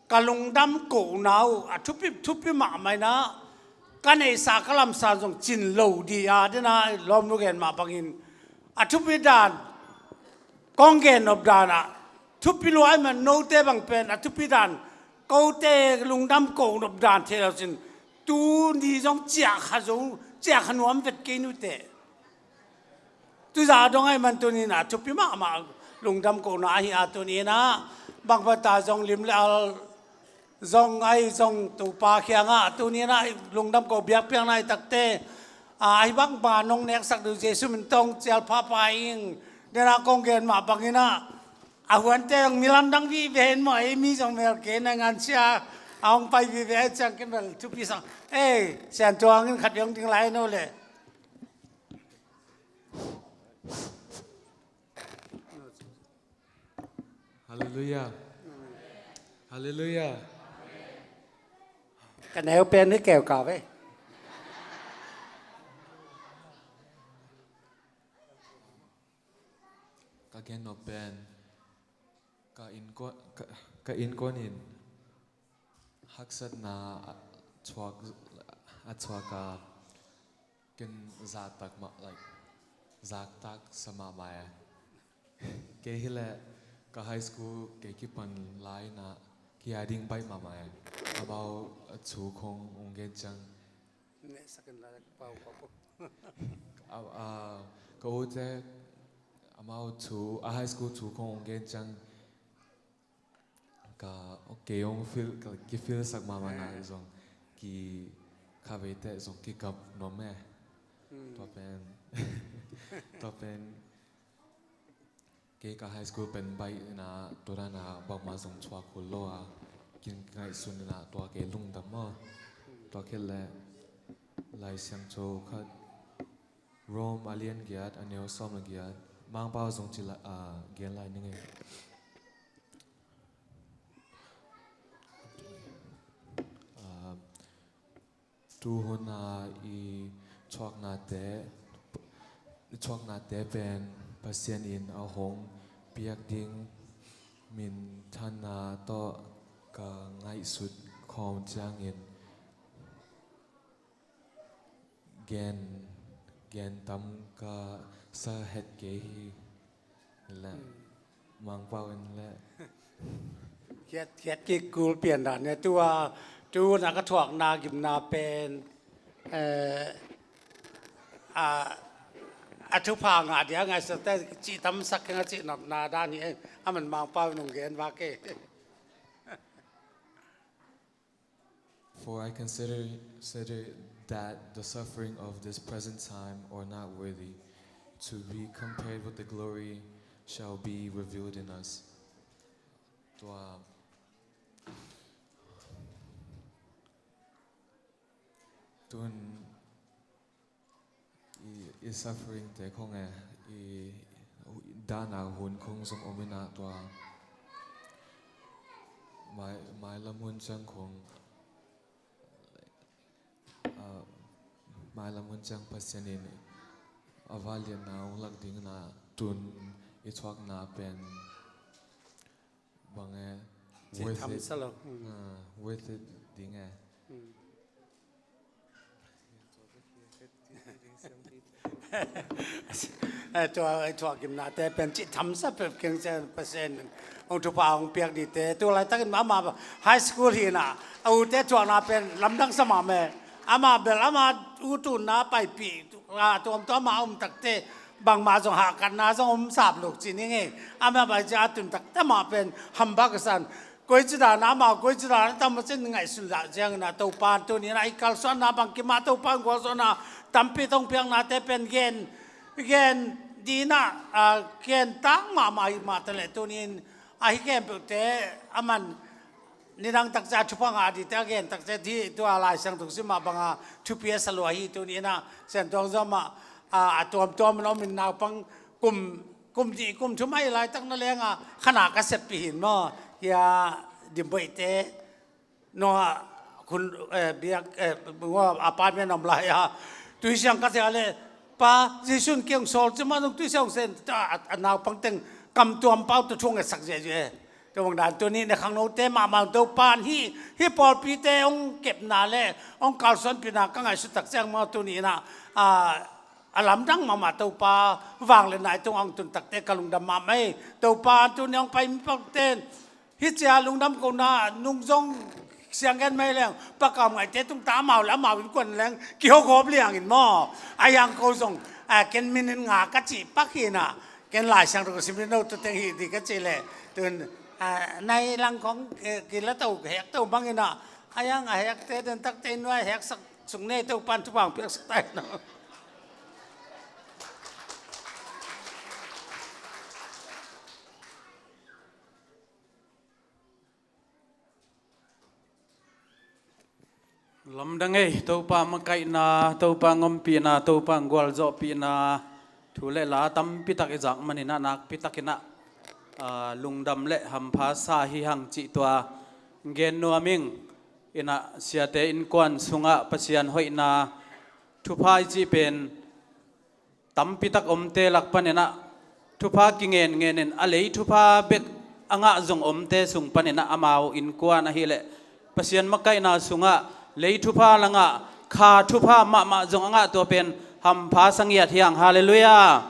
Ka lungdam kohna uh a thupi, thupi mahmah inah, ka neihsa ka lamsa zong cin lo dih a, dena lawmnu gen mah bangin a thupi dan, kong gen nop dan ah thupi lua ahih man note bang pen a thupi dan, kote lungdam ko nop dan thei lo cin, tuni zong ciah kha zo, ciah kha nuam vet kei nute. Tuzah dong ahih man tuni inah thupi mahmah lungdam kohna ahi a, tuni inah bang bata zong lim le al zong ahi zong Topa kiangah tuni inah lungdam ko biakpiakna ahi takte, a, ahi bang bang nong neksak ding Jesu min tawh cial phapha ing. Dena kong gen mah bang inah a huante zong mi lamdang vive hen maw, ei mi zong mel kei na ngansia a hong pai vive ahi ciang ken bel thupi sang. Ei, Sian Tuang in khat vei hong ding lai no le. Halleluiah. Halleluiah. Ka neu pen hi keu ka ve. Ka gen nop pen ka innkuan, ka, ka innkuan in haksatna a thuak, a thuak a, ken zahtak mah, like, zahtak sa mahmah e. Kei hileh Ka high school kei kipan lai-in ah kia ding baih mahmah e. Amau a thu khong hong gen ciang. Nehsak in lai pau pau. A, a, ka ute amau thu, a high school thu khong hong gen ciang. Ka, okay, hong feel, ka kifeel sak mahmah na zong ki khaveite zong kikap nuam e. Tua pen, tua pen, kei ka high school pen baih ina, tua dana bangmah zong thuak kul lo a, kin ngaihsun ina tua kei lungdam maw. Tua khit le Lai Siangtho khat, Rome a lian giat, a neu sawm le giat, Mangpau zong ci la, a, gen lai ning e. A, Tuhuna i thuaknate, i thuaknate pen Pasian in a hong piak ding minthanna tawh ka ngaihsut khawm ciangin gen, gen tam ka sa het kei hi. Le Mangpau in le khiat, khiat kik kul pian dan ne. Tua, tu na ka thuakna gimna pen, eh, a, a thupha ngah dia ngaihsut te cih tamsak keng a cih nopna dan hi. A man Mangpau in hong gen vak e. For I consider, consider that the suffering of this present time are not worthy to be compared with the glory shall be revealed in us. Tua, tun i, i suffering te khong e, i dahna hun khong zong om ina tua mai, mailam hun ciang khong, ah, mailam hun ciang Pasian in a vangliatna hong lak ding ina tun i thuakna pen bang e, cih worth it. Tham sa lo. Hmm. Ah, worth it ding e. Hmm. Eh, tua, eh, tua gimnate pen cih tham sa peuh keng ciang Pasian hong thupha hong piak dite. Tu laitakin ama high school hi ina, a ute thuakna pen lamdang sa mah me. Ama bel ama u tunna paipih, a, tuamtuam a om takte bangmah zong hahkatna zong om sap luk ci ning e. Ama bai ci a tun takte mah pen hamba ka san. Koici dan a amau, koici dan a tam a cin ngaihsun lah ciangin a Topa in tuni in a i kalsuanna bangkim a Topa in gualzawhna tampi tong piaknate pen gen, gen dina, a, gen tak mahmah hi mah ta leh tuni in a hi khempeuhte a man nidang takcia thupha ngah dite a gen takcia di tua Lai Siangtho sim mah banga thupi a sa lua hi. Tuni in a Siantuang Zom ah, a, a tuamtuam in om in naupang kum, kum nih kum thum ahi laitak na lenga khana ka seppih hin maw, hia Dimboihte nua khun, eh, biak, eh, nua apartment om lai a, tuisiang ka sia le, pa, Jesu in kiang sawl ci mah zong tuisiang sen a, a, a naupang teng kam tuam pau tu thung e sak zia zia e. Tua bang dan tuni ne khangnote mahmah Topa in hih, hih pawlpite hong kepna le hong kalsuanpihna ka ngaihsut tak ciang maw tuni in a, a, a lamdang mahmah Topa vangliatna i tungah hong tun takte ka lungdam mahmah hi. Topa tuni hong pai mi pakten hih cia lungdam kohna nung zong siang gen mai leng pakam ngaihte tung ta amau le amau innkuan leng kihawgawp liangin maw. A hiang ko zong, a, ken minute nga ka cih pak hi ina, ken Lai Siangtho ka sim ding no tu teng hi di ka cih leh tun, a, nai lang khong, eh, kila to hek to bang ina, a hiang a hekte den takte in nuai heksak sung nei Topa in thupha hong piaksak ta hi no. Lamdang ei, Topa makaihna, Topa ngompihna, Topa gualzawhpihna thu le la tampitak i zak manin a nakpitakin a, ah, lungdam le hampha sa hi hang cih tua gen nuam ing. Ina siate innkuan sungah Pasian hoihna thupha i cih pen tampitak omte lak panin a thupha kingen ngenin a lei thupha bek a ngah zong omte sung panin a amau innkuan ahileh Pasian makaihna sungah lei thupha la ngah, kha thupha mahmah zong a ngah tua pen hampha sa ngiat hi hang. Halleluiah.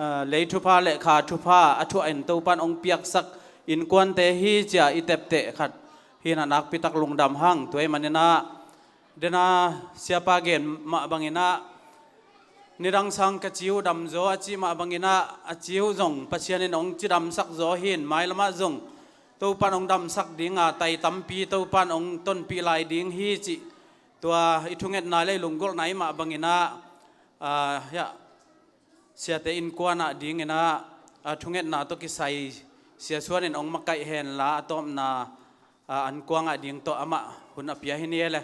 ah, lei thupha le kha thupha a thuah in Topan hong piaksak innkuante hi cia i tepteh khat hi-in ah nakpitak lungdam hang. Tua ahih manin ah dena siapa gen mah bangin ah nidang sang ka ci uh damzaw a cih mah bangin ah a ci uh zong Pasian in hong cidamsak zaw hi-in mailam ah zong Topan hong damsak ding a, tai tampi Topan hong tonpih lai ding hi cih tua i thungetna le i lunggulhna i mah bangin ah, ah, hiah, siate innkuan ah dingin ah, ah, thungetna tawh kisai Sia Suan in hong makaih henla a tawpna, ah, ankuang ah ding tawh amah hun a pia hi ni e le.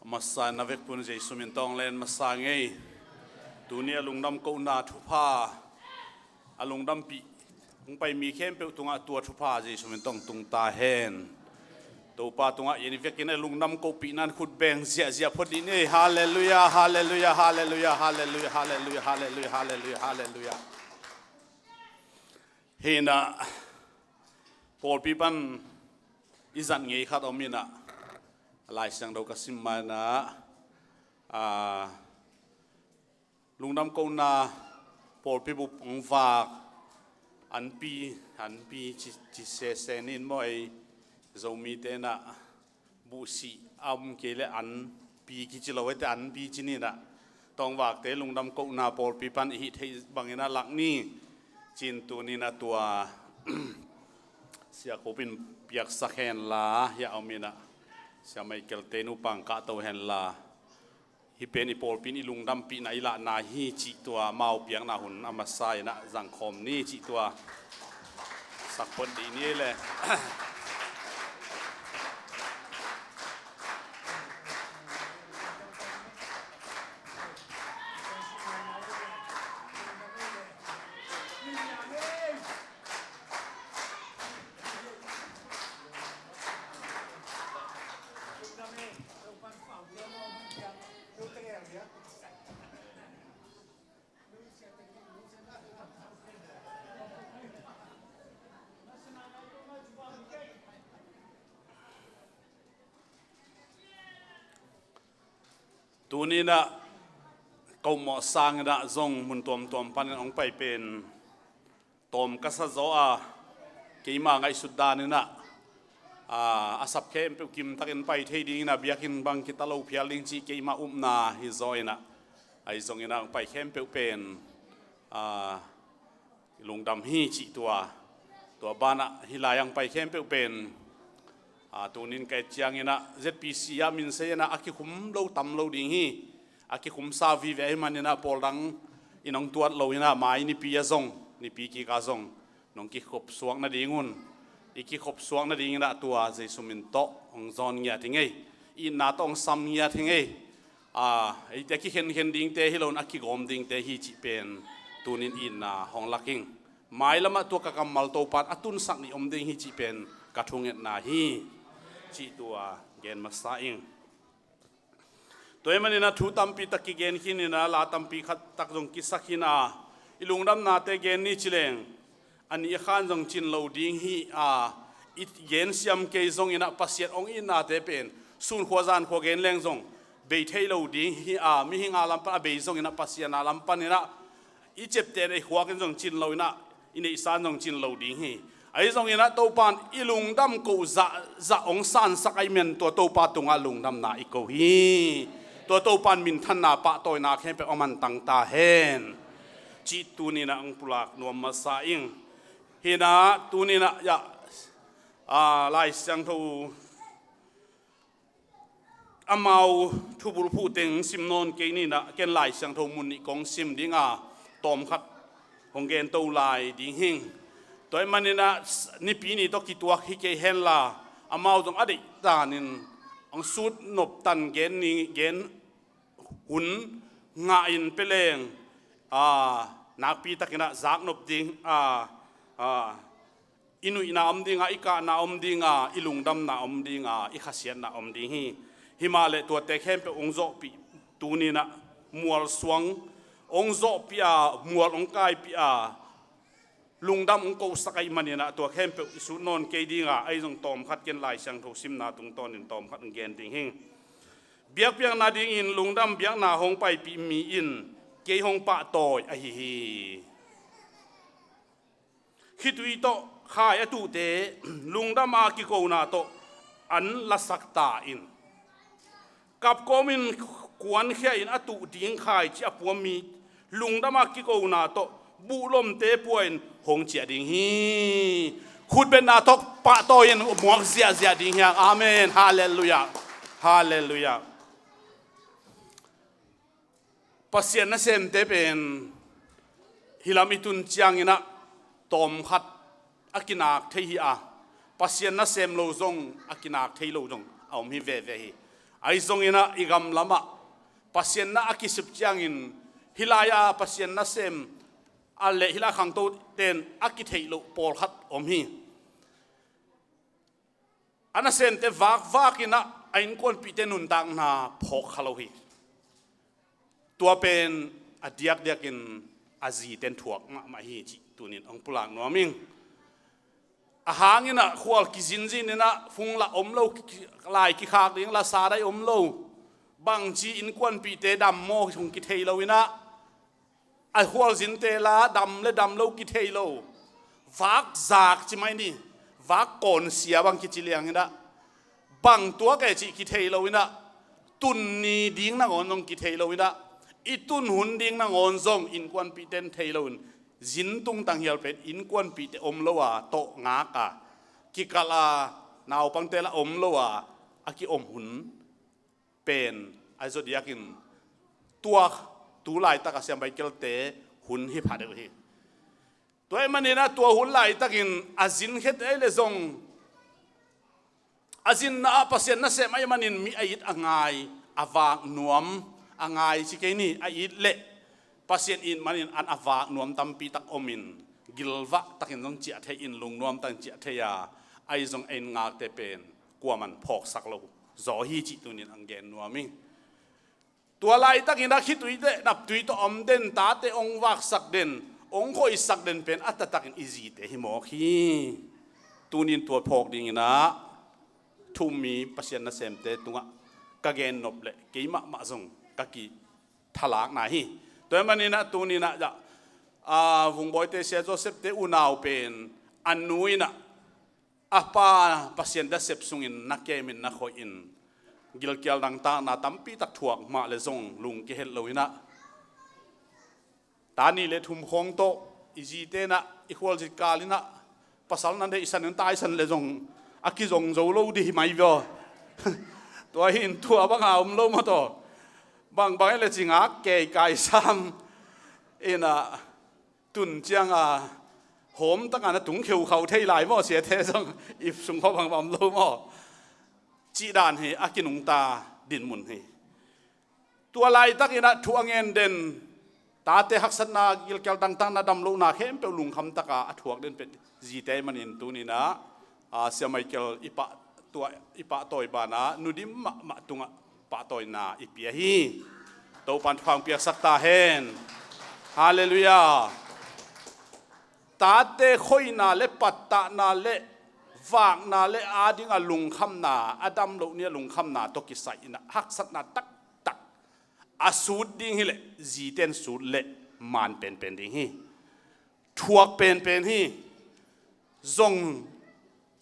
A masa in na vekpun Jesu min tawh len masa ngei. Tuni a lungdam kohna thupha a lungdampih hong pai mi khempeuh tungah tua thupha Jesu min tawh tung ta hen. Topa tungah i vekin a lungdam kohpihna in khut beng ziahziah phot dih ni. Halleluiah, halleluiah, halleluiah, halleluiah, halleluiah, halleluiah, halleluiah, halleluiah. Hi-in ah pawlpi pan i zat ngei khat om in ah, Lai Siangtho ka sim ma-in ah, ah, lungdam kohna pawlpi bup hong vak, anpi, anpi ci, ci sese ni in maw, ei Zomite in ah buhsih a om kei le anpi kici lo, eite anpi ci ni in ah, tua hong vakte lungdam kohna pawlpi pan i hih theih bangin ah lak ni. Ci-in tuni in ah tua Sia Kup in piaksak henla, hiah om in ah Sia Michael te nupa hong kahto henla. Hih pen i pawlpi in i lungdampihna i lahna hi cih tua amau piakna hun a masa in ah zangkhawm ni cih tua sak phot dih ni le. Tuni in ah ka upmawh sangin ah zong mun tuamtuam panin hong pai pen tawm ka sa zaw a, keima ngaihsut dan in ah, a, a sap khempeuh kimtakin pai thei dingin ah biakinn bang kita lo phial ding cih keima upna hi zaw in ah, ahi zongin ah hong pai khempeuh pen, a, lungdam hi cih tua, tua banah hih lai-ah hong pai khempeuh pen, a, tunin ka et ciangin ah Z P C ah min sei in ah a kikhum lo tam lo ding hi. A kikhumsa vive ahih manin ah pawl dang in hong tuat lo in ah mai nipi ah zong, nipi kik ah zong nong kikhopsuak nadingun, i kikhopsuak nadingin ah tua Jesu min tawh hong zawn ngiat hi ing ei. Itna tawh hong sam ngiat hi ing ei. A, eite a kikhenkhen dingte hi loin a kigawm dingte hi cih pen tunin itna hong lak ing. Mailam ah tua ka kammal Topa in a tunsak ni om ding hi cih pen ka thungetna hi cih tua gen masa ing. Tua ahih manin ah thu tampi tak kigen khin in ah, la tampi khat tak zong kisak khin a, i lungdamnate gen ni ci leng, a nih a khan zong cin lo ding hi a, i gen siam kei zongin ah Pasian hong itnate pen sunkhua zankhua gen leng zong bei thei lo ding hi a, mihing a lam pan a bei zongin ah Pasian a lam panin ah i ciaptehna i khuak in zong cin lo in ah, i neihsa in zong cin lo ding hi. Ahi zongin ah Topa in i lungdam koh zahzah hong sansak ahih manin tua Topa tungah lungdamna i ko hi. Tua Topa in minthanna pahtawina khempeuh a mantang ta hen cih tuni in ah hong pulak nuam masa ing. Hi in ah tuni in ah, ya, a, Lai Siangtho amau thubulphuh teng sim nawn kei ni in ah, ken Lai Siangtho mun nih kong sim ding a, tawmkhat hong gento lai ding hi ing. Tua ahih manin ah nipi ni tawh kituak hi kei henla, amau zong a deih danin hong sut nop tan gen ni, gen hun ngah in pia leng, a, nakpi takin ah zak nop ding, a, a, i nuihna om ding a, i kahna om ding a, i lungdamna om ding a, i khasiatna om ding hi. Himahleh tuate khempeuh hong zawhpih, tuninah mual suang hong zawhpih a, mual hong kaipih a, lungdam hong kohsak ahih maninah tua khempeuh i sut nawn kei dinga, ahi zong tawmkhat ken Lai Siangtho simna tungtawnin tawmkhat hong gen ding hi. Biakpiakna dingin lungdam biakna hong paipih mi in kei hong pahtawi ahi hi. Khitui tawh khai a tuhte lungdam a kikona tawh an lasak ta in, kapkawmin kuankhia in a tuh ding khaici a puam mi lungdam a kikona tawh buhlomte pua in hong ciah ding hi. Khutbetna tawh pahtawi in muak ziahziah ding hi hang. Amen. Halleluiah. Halleluiah. Pasian nasemte pen hih lam i tun cianginah tawmkhat a kinak thei hi a, Pasian nasem lo zong a kinak thei lo zong a om hi veve hi. Ahi zonginah i gam lamah Pasian na a kisep ciangin hih lai-a Pasian nasem a le hih lai khangto ten a kitheih loh pawlkhat om hi. A nasemte vakvakinah a innkuanpihte nuntakna phawk kha lo hi. Tua pen a diakdiakin a ziten thuak mahmah hi cih tunin hong pulak nuam ing. A hanginah khual kizinzininah phung lah om lo, lai kikhak ding lah sa dai om lo. Bangci innkuanpihte dam maw hong kithei loinah a khualzinte la dam le dam lo kithei lo. Vak zak ci mai ni. Vak kawnsia bang kici lianginah bang tuak e cih kithei loinah, tun ni ding nangawn zong kithei loinah, i tun hun ding nangawn zong innkuanpihte in thei loin, zin tungtang hial pen innkuanpihte om lo a tawh ngak a, kikal a naupangte la om lo a a kiom hun pen a zawdiakin tua tu laitak a Sia Michael-te hun hi pha deuh hi. Tua ahih maninah tua hun laitakin a zin khete ahih leh zong a zinna ah Pasian nasem ahih manin mi a it a ngai, a vak nuam, a ngai ci kei ni, a it leh Pasian it manin an a vak nuam tampi tak omin gilvah takin zong ciah thei in lungnuam takin ciah thei a, ahi zong a in ngakte pen kuaman phawksak lo zaw hi cih tunin ang gen nuam ing. Tua laitakin a khitui le naptui tawh om den, tate hong vaksak den, hong khoihsak den pen a taktakin i zite hi mawk hi. Tunin tua phawk dinginah thu-um mi Pasian nasemte tungah ka gen nop leh kei mahmah zong ka kithalakna hi. Tua ahih maninah tuninah, ah, Vungbawite Sia Joseph-te unau pen a nu inah a pa Pasian nasep sungin na kemin na khoihin gilkial dangtakna tampi tak thuak mah le zong lung kihelh loinah, ta nih le thum khawng tawh i zite inah i khualzin kal inah pasal na neihsan in taisan le zong a kizong zo lo dih mai vio. Tua hi in tua banga om lo maw taw. Bangbang e le cingak kei kaisam inah tun cianga hawm taka na tung kheukhau thei lai maw, siate zong ip sung khawh bang bang lo maw? Cih dan hi a kinungta dinmun hi. Tua laitakinah thu a ngen den, tate haksatna, gilkial dangtakna, damlohna khempeuh lungkham taka a thuak den pen zite manin tuninah, a, Sia Michael i pah, tua, i pahtawi banah nudim mahmah tungah pahtawina i pia hi. Topan thupha piaksak ta hen. Halleluiah. Tate khoina le pattahna le vakna le adinga lungkhamna, a damloh ni a lungkhamna tawh kisai inah haksatna taktak a sut ding hileh zite in sut leh man penpen ding hi. Thuak penpen hi. Zong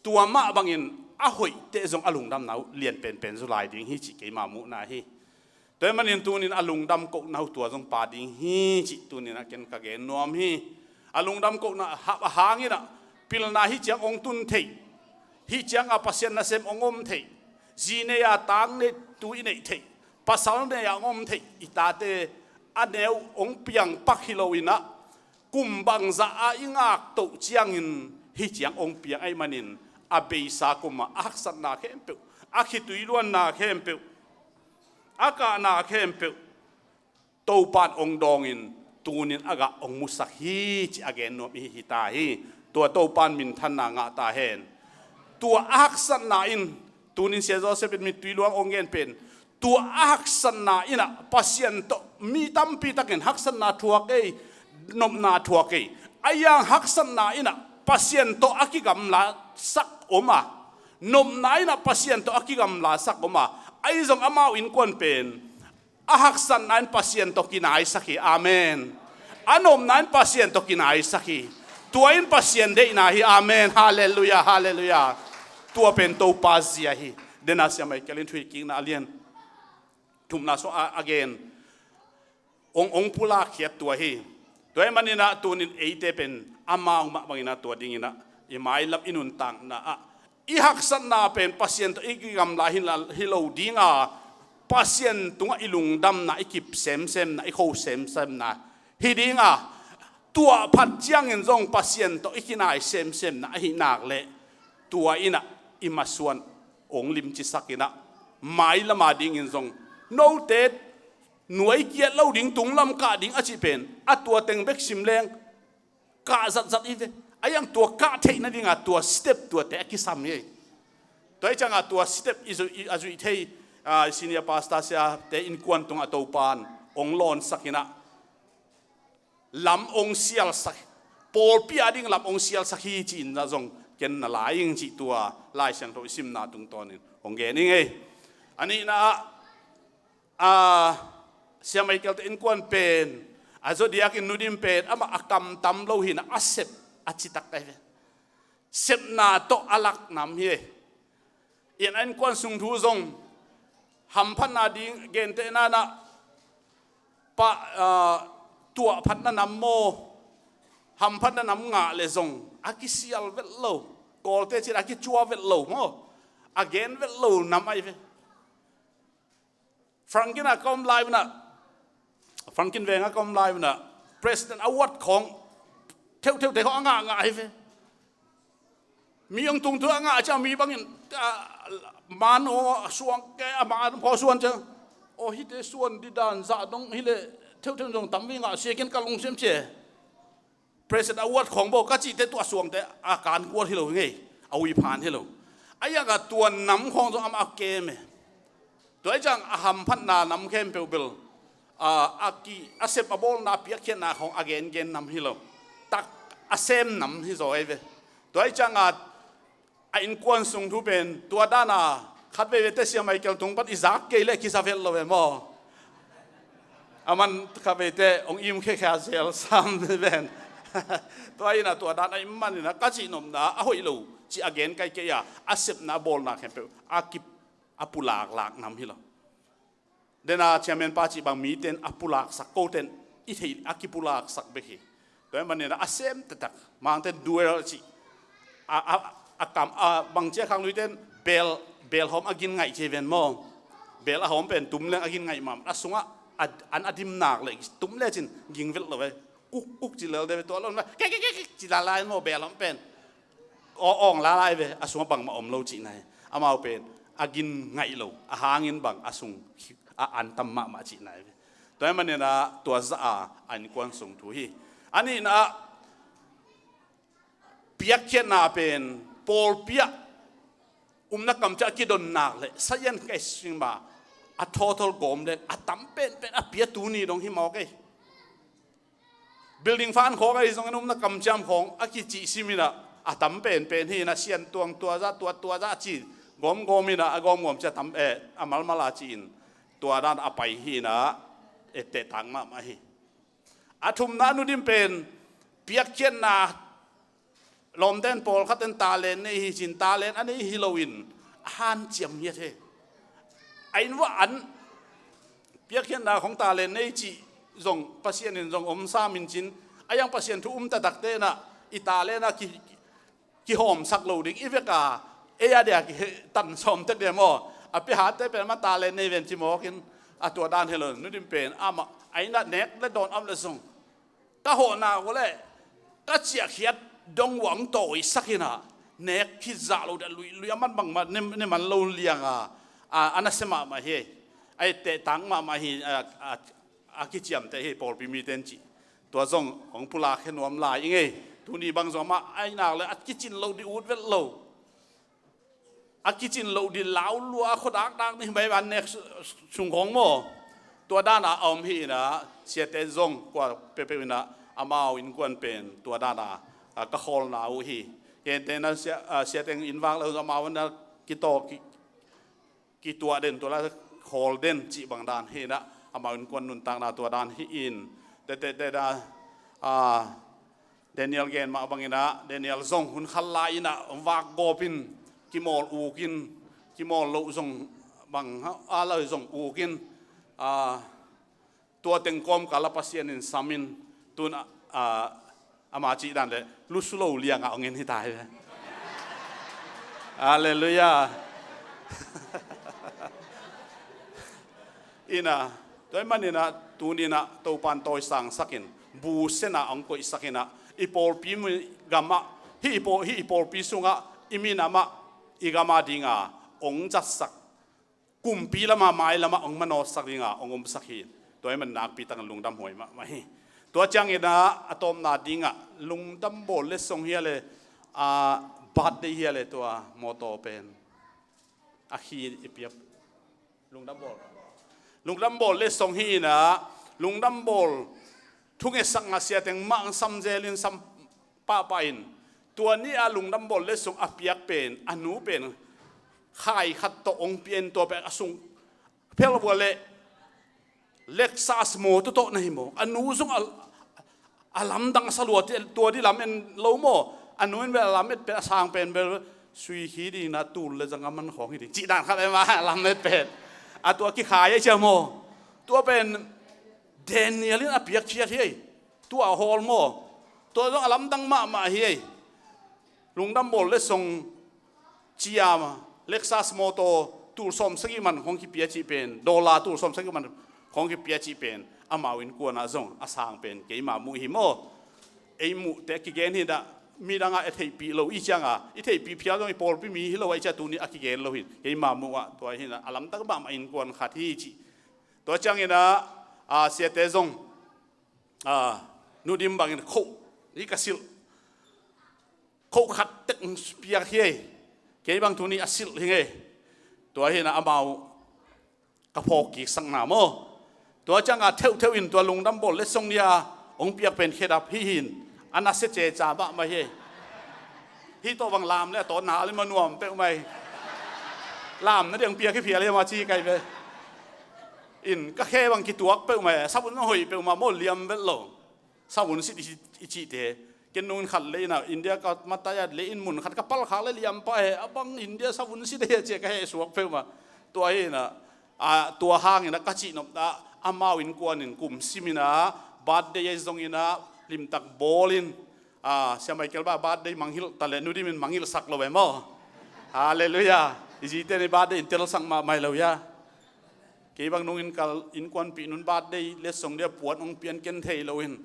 tua mah bangin a hoihteh zong a lungdamna uh lian penpen zaw lai ding hi cih keima muhna hi. Tua ahih manin tunin a lungdam kohna uh tua zong pha ding hi cih tuninah ken ka gen nuam hi. A lungdam kohna a hanginah pilna hih ciang hong tun theih, hih cianga Pasian nasem hong om theih, zi nei a tang nei tu i neih theih, pasal nei a hong om theih i tate a neu hong piang pak hi loinah, kum bangzah a i ngaktoh ciangin hih ciang hong piang ahih manin a beisa kumah a haksatna khempeuh, a khitui luanna khempeuh, a kahna khempeuh Topan hong dawngin tunin a gah hong musak hi cih a gen nuam i hi ta hi. Tua Topan minthanna ngah ta hen. Tua a haksatna in tunin Sia Joseph in mittui luang hong gen pen Tua a haksatna in ah Pasian tawh mi tampi takin haksatna thuak ei, nopna thuak ei. Ahi zong haksatna in ah Pasian tawh a kigamlasak om a, nopna in ah Pasian tawh a kigamlasak om a, ahi zong amau innkuan pen a haksatna in Pasian tawh kinaisak hi. Amen. A nopna in Pasian tawh kinaisak hi. Tua in Pasian deihna hi. Amen. Halleluiah, halleluiah. Tua pen Topa zia hi. Dena Sia Michael in Thuhilhkikna a lian thumna sung a, a gen, hong, hong pulakkhiat tua hi. Tua ahih manin ah tuni-in eite pen amau mah bangin ah tua dingin ah i mailam i nuntakna ah i haksatna pen Pasian tawh i kigamla hi la, hi lo ding a, Pasian tungah i lungdamna, i kip semsemna, i kho semsemna hi ding a, tua phat ciangin zong Pasian tawh i kinai semsemna ahih nak leh tua in ah i masuan hong limcisak in ah, mailam a dingin zong note nuai kiat lo ding, tunglam kah ding a cih pen a tua teng bek sim leng kah zatzat hi ve. Ahi zong tua kah theih nading a tua step tuate a kisam hi. Tua ahih ciang a tua step i zui, i, a zuih thei, a, senior pastor siate innkuan tungah Topa'n hong lawnsak in ah, lam hong sialsak, pawlpi a ding lam hong sialsak hi ci-in ah zong ken na lai ing cih tua Lai Siangtho i simna tungtawnin hong gen ing ei. A nihna ah, a, Sia Michael te innkuan pen, a Zodiac in Nu Dim pen amah a kam tam lo hi in ah, a sep a citak ahi ve. Sepna tawh a lak nam hi. Tua in a innkuan sung thu zong hamphatna ding gentehna in ah pa, a, tuah phatna nam maw, hamphatna nam ngah leh zong a kisial vet lo, Kawlte cih a kicua vet lo maw, a gen vet lo nam ahi ve. Frank in ah ka om lai un ah, Frank in veng ah ka om lai un ah, President Award khawng theuhtheuhte khawng a ngahngah ahi ve. Mi hong tungthu a ngah ciang mi bangin, a, man aw suang kei, a man aw suan ciang, aw hihte suan didan zah dong hileh theuhtheuh zong tam vei ngah sia ken ka lungsim cia. President Award khawng baw ka cihte tua suangte a kan kuat hi lo hi ngei, a ui phan hi lo. Ahi zong a tua nam khawng zong amah a kem e. Tua ahih ciang a hamphatna nam khempeuh bel, a, a ki, a sep a bawlna a piakkhiatna khawng a gengen nam hi lo, tak a sem nam hi zaw ahi ve. Tua ahih ciang a, a innkuan sung thu pen tua dan a khat veivei te Sia Michael tung pan i zak kei leh kisa vet lo ve maw. A man khat veivei te hong im khekhe a zel sam ven. Tua in a tua dan ahih manin a ka cih nopna a hoih lo cih a gen kaikei a, a sepna a bawlna khempeuh a kip a pulaklak nam hi lo. Dena chairman pa cih bang mite in a pulaksak, kote in i theih a kipulaksak bek hi. Tua ahih manin a sem taktak, Mangte in duel cih a, a, a kam, a bang ci a khangluite in bel, bel hawm a gin ngaih ci ven maw. Bel a hawm pen tum leng a gin ngaih mahmah, a sungah a, an a dim nak leh tum lecin ging vet lo ve. Kuk kuk ci lel de ve, tua lo in kek kek kek ci lalai maw, bel hawm pen aw awng lalai ve, a sungah bangmah om lo cihna hi. Amau pen a gin ngaih lo, a hangin bang a sung a an tam mahmah cihna hi ve. Tua ahih manin a tua zah a, a innkuan sung thu hi. A nihna ah, piakkhiatna pen pawlpi ah umna kamciam a kidon nak leh sayan kai sing ma, a thawthawh gawm leng a tam penpen a pia tuni dong hi mawk ei. Building fan khawng ahi zongin umna kamciam khawng a kicih sim in a, a tam penpen hi in a, siantuang tua zah, tua, tua zah ci, gawmgawm in a, a gawmgawm ci a tam, eh, a malmal a ci-in tua dan a pai hi in a, etteh tak mahmah hi. A thumna, Nu Dim pen piakkhiatna, lawmte in pawlkhat in talent nei hi cin, talent a nei hi loin a hanciam hiat hi. A inn uah an piakkhiatna khawng talent nei cih zong Pasian in zong om sam in cin, a yang Pasian thu um taktakte in a, i talent a ki, kihawmsak lo ding i vek a, ei a dia kitan sawm tek dia maw, a pia hatte pen ma talent nei ven ci mawk in, a tua dan hi lo. Nu Dim pen amah a inn ah nek le dawn a om leh zong ka hawhna uh leh ka ciahkhiat dong uah hong tawisak hi in a, nek khit zah lo dia, lui, lui a man bangmah ne, ne man lo liang a, a, a nasia mahmah hi. A etteh tak mahmah hi, a, a, a kiciamteh hi pawlpi mite in cih. Tua zong hong pulakkhia nuam lai i ngei. Tuni bang zong amah a inn ah leh a kicin lo ding ut vet lo. a kicin loh dih lau lua, a khuadakdak ni mai ban nek su-, sung khawng maw. Tua dana a om hi inah, siate zong kua peuhpeuh inah amau innkuan pen tua dana, a, ka khawlna uh hi. Kente na sia-, a, siate inn vak lo amau na kitaw ki-, kituah den, tua la khawl den cih bang dan hi inah, amau innkuan nuntakna tua dan hi in. Tete, tete da, a, Daniel gen mah bang inah, Daniel zong hun khat lai inah vak gawp in, kimawl uk in, kimawl loh zong bang, a, a lo zong uk in, a, tua teng kawmkal a Pasian in sam in, tun, a, a, ama cih dan le, lusu lo liangah ong en hi ta hi ve. Halleluiah. Inah, tua ahih man inah, tuni inah, Topan tawisangsak in, bu sena ong koihsak inah, i pawlpi mi gamah, hih i pawl-, hih i pawlpi sungah, i minamah, i gama dinga, ong zatsak. Kumpi lama, mai lama ong manawhsak dinga ong omsak hi. Tua ahih man nakpi takin lungdam huai mahmah hi. Tua ciang inah a tawpna dingah lungdam bawl letsong hi a le, a, birthday hi a le tua mawtaw pen a khi i piak. Lungdam bawl. Lungdam bawl letsong hi inah, lungdam bawl thungetsakna siateng mah ang sam zelin sam pahpah in, tua ni a lungdam bawl letsong a piak pen, a nu pen khai khat tawh ong pia in, tua pen a sung phelvua le Lexus mawtaw tawh na hi maw. A nu zong a, a lamdang a sa lua ti, tua di lam en lo maw. A nu in bel a lam et pen a sang pen bel sui khi ding na tul le zanga man khawng hi ding. Cih dan khat e ma, a lam et pen. A tua kikhai e cia maw. Tua pen Daniel in a piak ciat hi ei. Tua a hawl maw. Tua zong a lamdang mahmah hi ei. Lungdam bawl letsong cia, Lexus mawtaw tul sawmsagih man khawng kipia cih pen, dollar tul sawmsagih man khawng kipia cih pen, amau innkuanah zong a sang pen keima muh hi maw. Ei muhte kigen hi dah, midangah i theihpih lo i cianga, i theihpih phial zong i pawlpi mi hi lo a i cia tuni a kigen lo hi. Keima muh ah tua hi nah, a lamtak mahmah innkuan khat hi cih. Tua ciangin ah, a, siate zong, a, Nu Dim bangin khoh hi ka silh. Khoh khat tek piak hi ei. Kei bang tuni a silh hi ngei. Tua hi nah amau ka phawk kik sakna maw. Tua cianga theuhtheuh in tua lungdam bawl letsong ni-a hong piak pen khedap hi hin. A nasia ceca mahmah hi ei. Hih tawh bang lam le a tawh na le ma nuam peuhmah hi. Lam na diang piak hi phial hi ma ci kai ve. In ka khe bang kituak peuhmah hi. Sabun zong hoih peuhmah maw, liam vet lo. Savun sit i, i cihte. Ken nungin khat lei inah, India ka matai a lei in mun khat ka palkhak le liam pah e, a bang India savun sit e cia ka heh suak peuhmah. Tua hi nah, a, tua hangin ah ka cihnopna, amau innkuanin kum simin ah, birthday ahi zongin ah, limtak bawlin, a, Sia Michael bang birthday mangngilh ta le, Nu Dimin mangngilhsak lo e maw. Halleluiah. I zite ni birthday in telsak mahmah hi lo ia. Kei bang nungin kal innkuanpih nun birthday letsong dia puan hong pian ken thei loin.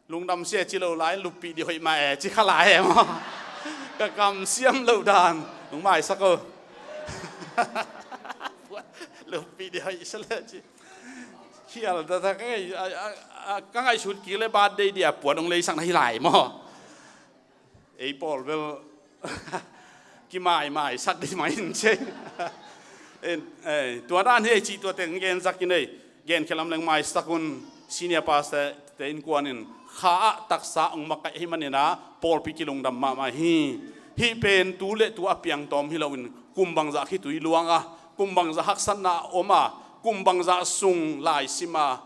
Lungdam sia ci lo lai, luppih dih hoih mah e, ci kha lai e maw. Ka kamsiam loh dan. Nung maisak o. Luppih dih hoih sia le ci. Khial ta ta ka ngai, a, a, a, ka ngaihsut kik le birthday dia puan hong leisak na hi lai maw. Ei pawl bel kimaimai sak dih mai in cei. En, eh, tua dan hi ei cih tua teng gen zak in ei. Gen khelam leng maisak un senior pastor te innkuanin kha ah taksa hong makaih hi manin ah pawlpi kilungdam mahmah hi. Hih pen tu le tu a piangtawm hi loin kum bangzah khitui luang a, kum bangzah haksatna a om a, kum bangzah sung laisim a,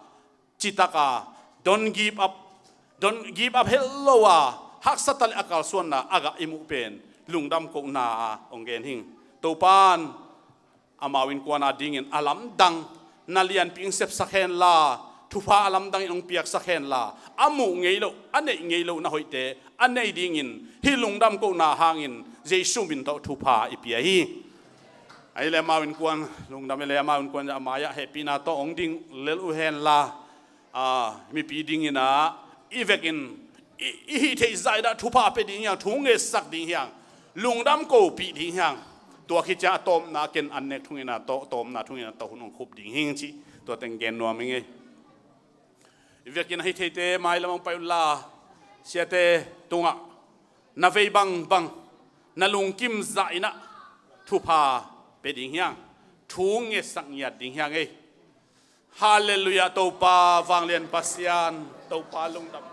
citaka, don't give up, don't give up het lo a, haksa ta le a kalsuanna a gah i muh pen lungdam kohna a hong gen hing. Topan amau innkuan a dingin a lamdang na lianpi in sepsak henla, thupha a lamdang in hong piaksak henla, a muh ngei loh, a neih ngei loh na hoihte a nei dingin hih lungdam kohna hangin Jesu min tawh thupha i pia hi. Ahi le amau innkuan, lungdam i le amau innkuan a mai-ah hehpihna tawh hong ding lel uh henla, a, mipi dingin ah i vekin i, i hih theih zah in ah thupha pia ding hiang, thu ngetsak ding hiang, lungdam kopih ding hiang. Tua khit ciang a tawpna ken an nek thungin ah tawh, tawpna thungin ah tawh hun hong khup ding hing cih tua teng gen nuam hi ngei. I vekin a hih theite mailam hong pai unla, siate tungah na vei bangbang, na lungkim zah in ah thupha pia ding hiang, thu ngetsak ngiat ding hiang ei. Halleluiah, Topa vanglian Pasian, Topa lungdam.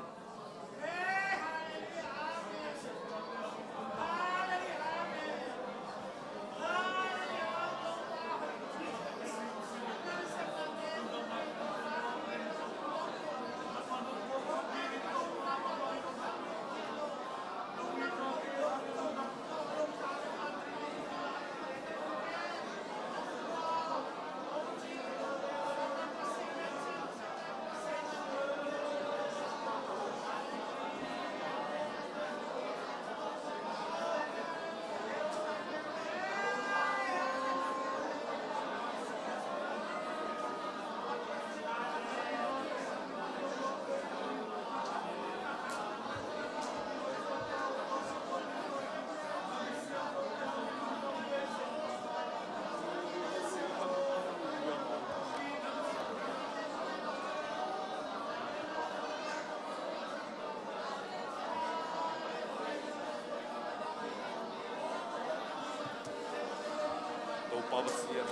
Topa Pasian.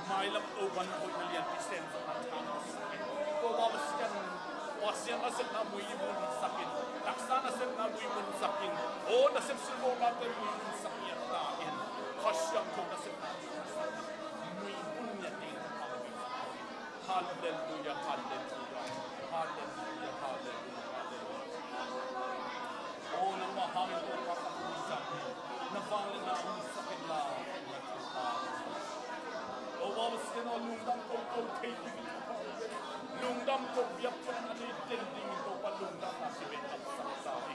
Mailam Topa na hoihna lianpi sem zong an thang sak in. Topa Pasian, Pasian nasepna muibun sak in. Taksa nasepna muibun sak in. O nasep silbawlnate muibun sak in ta in. Kha Siangtho nasepna muibun ngiat ding. Halleluia, halleluia, halleluia, halleluia, halleluia. O nangmah hangin Topa ka lungdam hi. Na vangliatna hong sak in la. Topa Pasian aw, lungdam ko ko thei ding, lungdam ko biakpiakna nei den dingin Topa lungdamna kibet sak ta hi.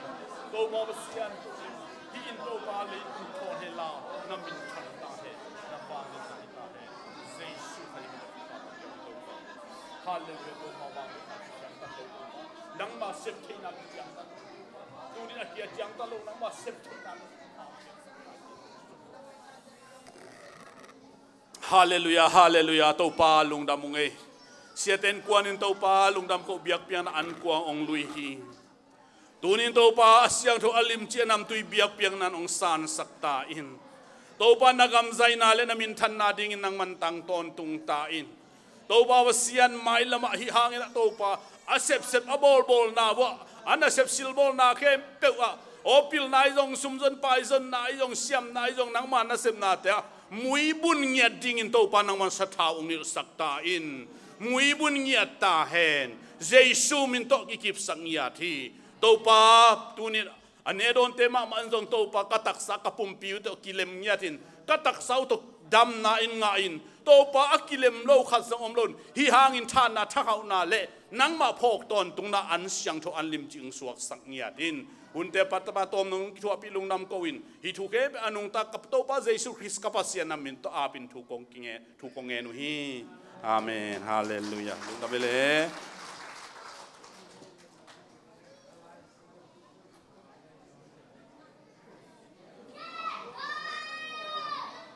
Topa Pasian, hih in Topa leitung thawn hen la, na min thang ta hen, na vangliatna hi ta hen. Jesu Khazih min a Topa. Halleluia, Topa vangliatna kiciangtan lo. Nangmah sep theihna kiciangtan. Tunin a kia ciangtan lo, nangmah sep theihna. Halleluia, halleluia, Topa lungdam ung ei. Siate innkuan in Topa lungdam ko biakpiakna ankuang hong lui hi. Tunin Topa a siangtho a limci a namtui biakpiakna in hong sansak ta in. Topa na gamzaina le na minthanna dingin nangman tang tawntung ta in. Topa Pasian, mailamah hih hangin ah Topa a sepsep a bawlbawlna uah, a nasep silbawlna khempeuh ah, aw pilna ahi zong, sumzon paizonna ahi zong, siamna ahi zong, nangma nasepnate ah muibun ngiat dingin Topa nangman sathau hong nilhsak ta in. Muibun ngiat ta hen. Jesu min tawh kikipsak ngiat hi. Topa, tunin a nehdawnte mahmah in zong Topa ka taksa ka pumpi uh tawh kilem ngiat in, ka taksa uh tawh damna in ngah in, Topa a kilem lo khat zong om lo in, hih hangin thahatna, thakhauhna le nangmah phawk tawntungna an siangtho an limci hong suaksak ngiat in. Hunte Topa tawm nong kithuahpih lungdam ko in, hih thu khempeuh a nungta ka Topa Jesu Khrist ka Pasian na min tawh apin thu kong kinge, thu kong ngen uh hi. Amen. Halleluia. Lungdam hi le.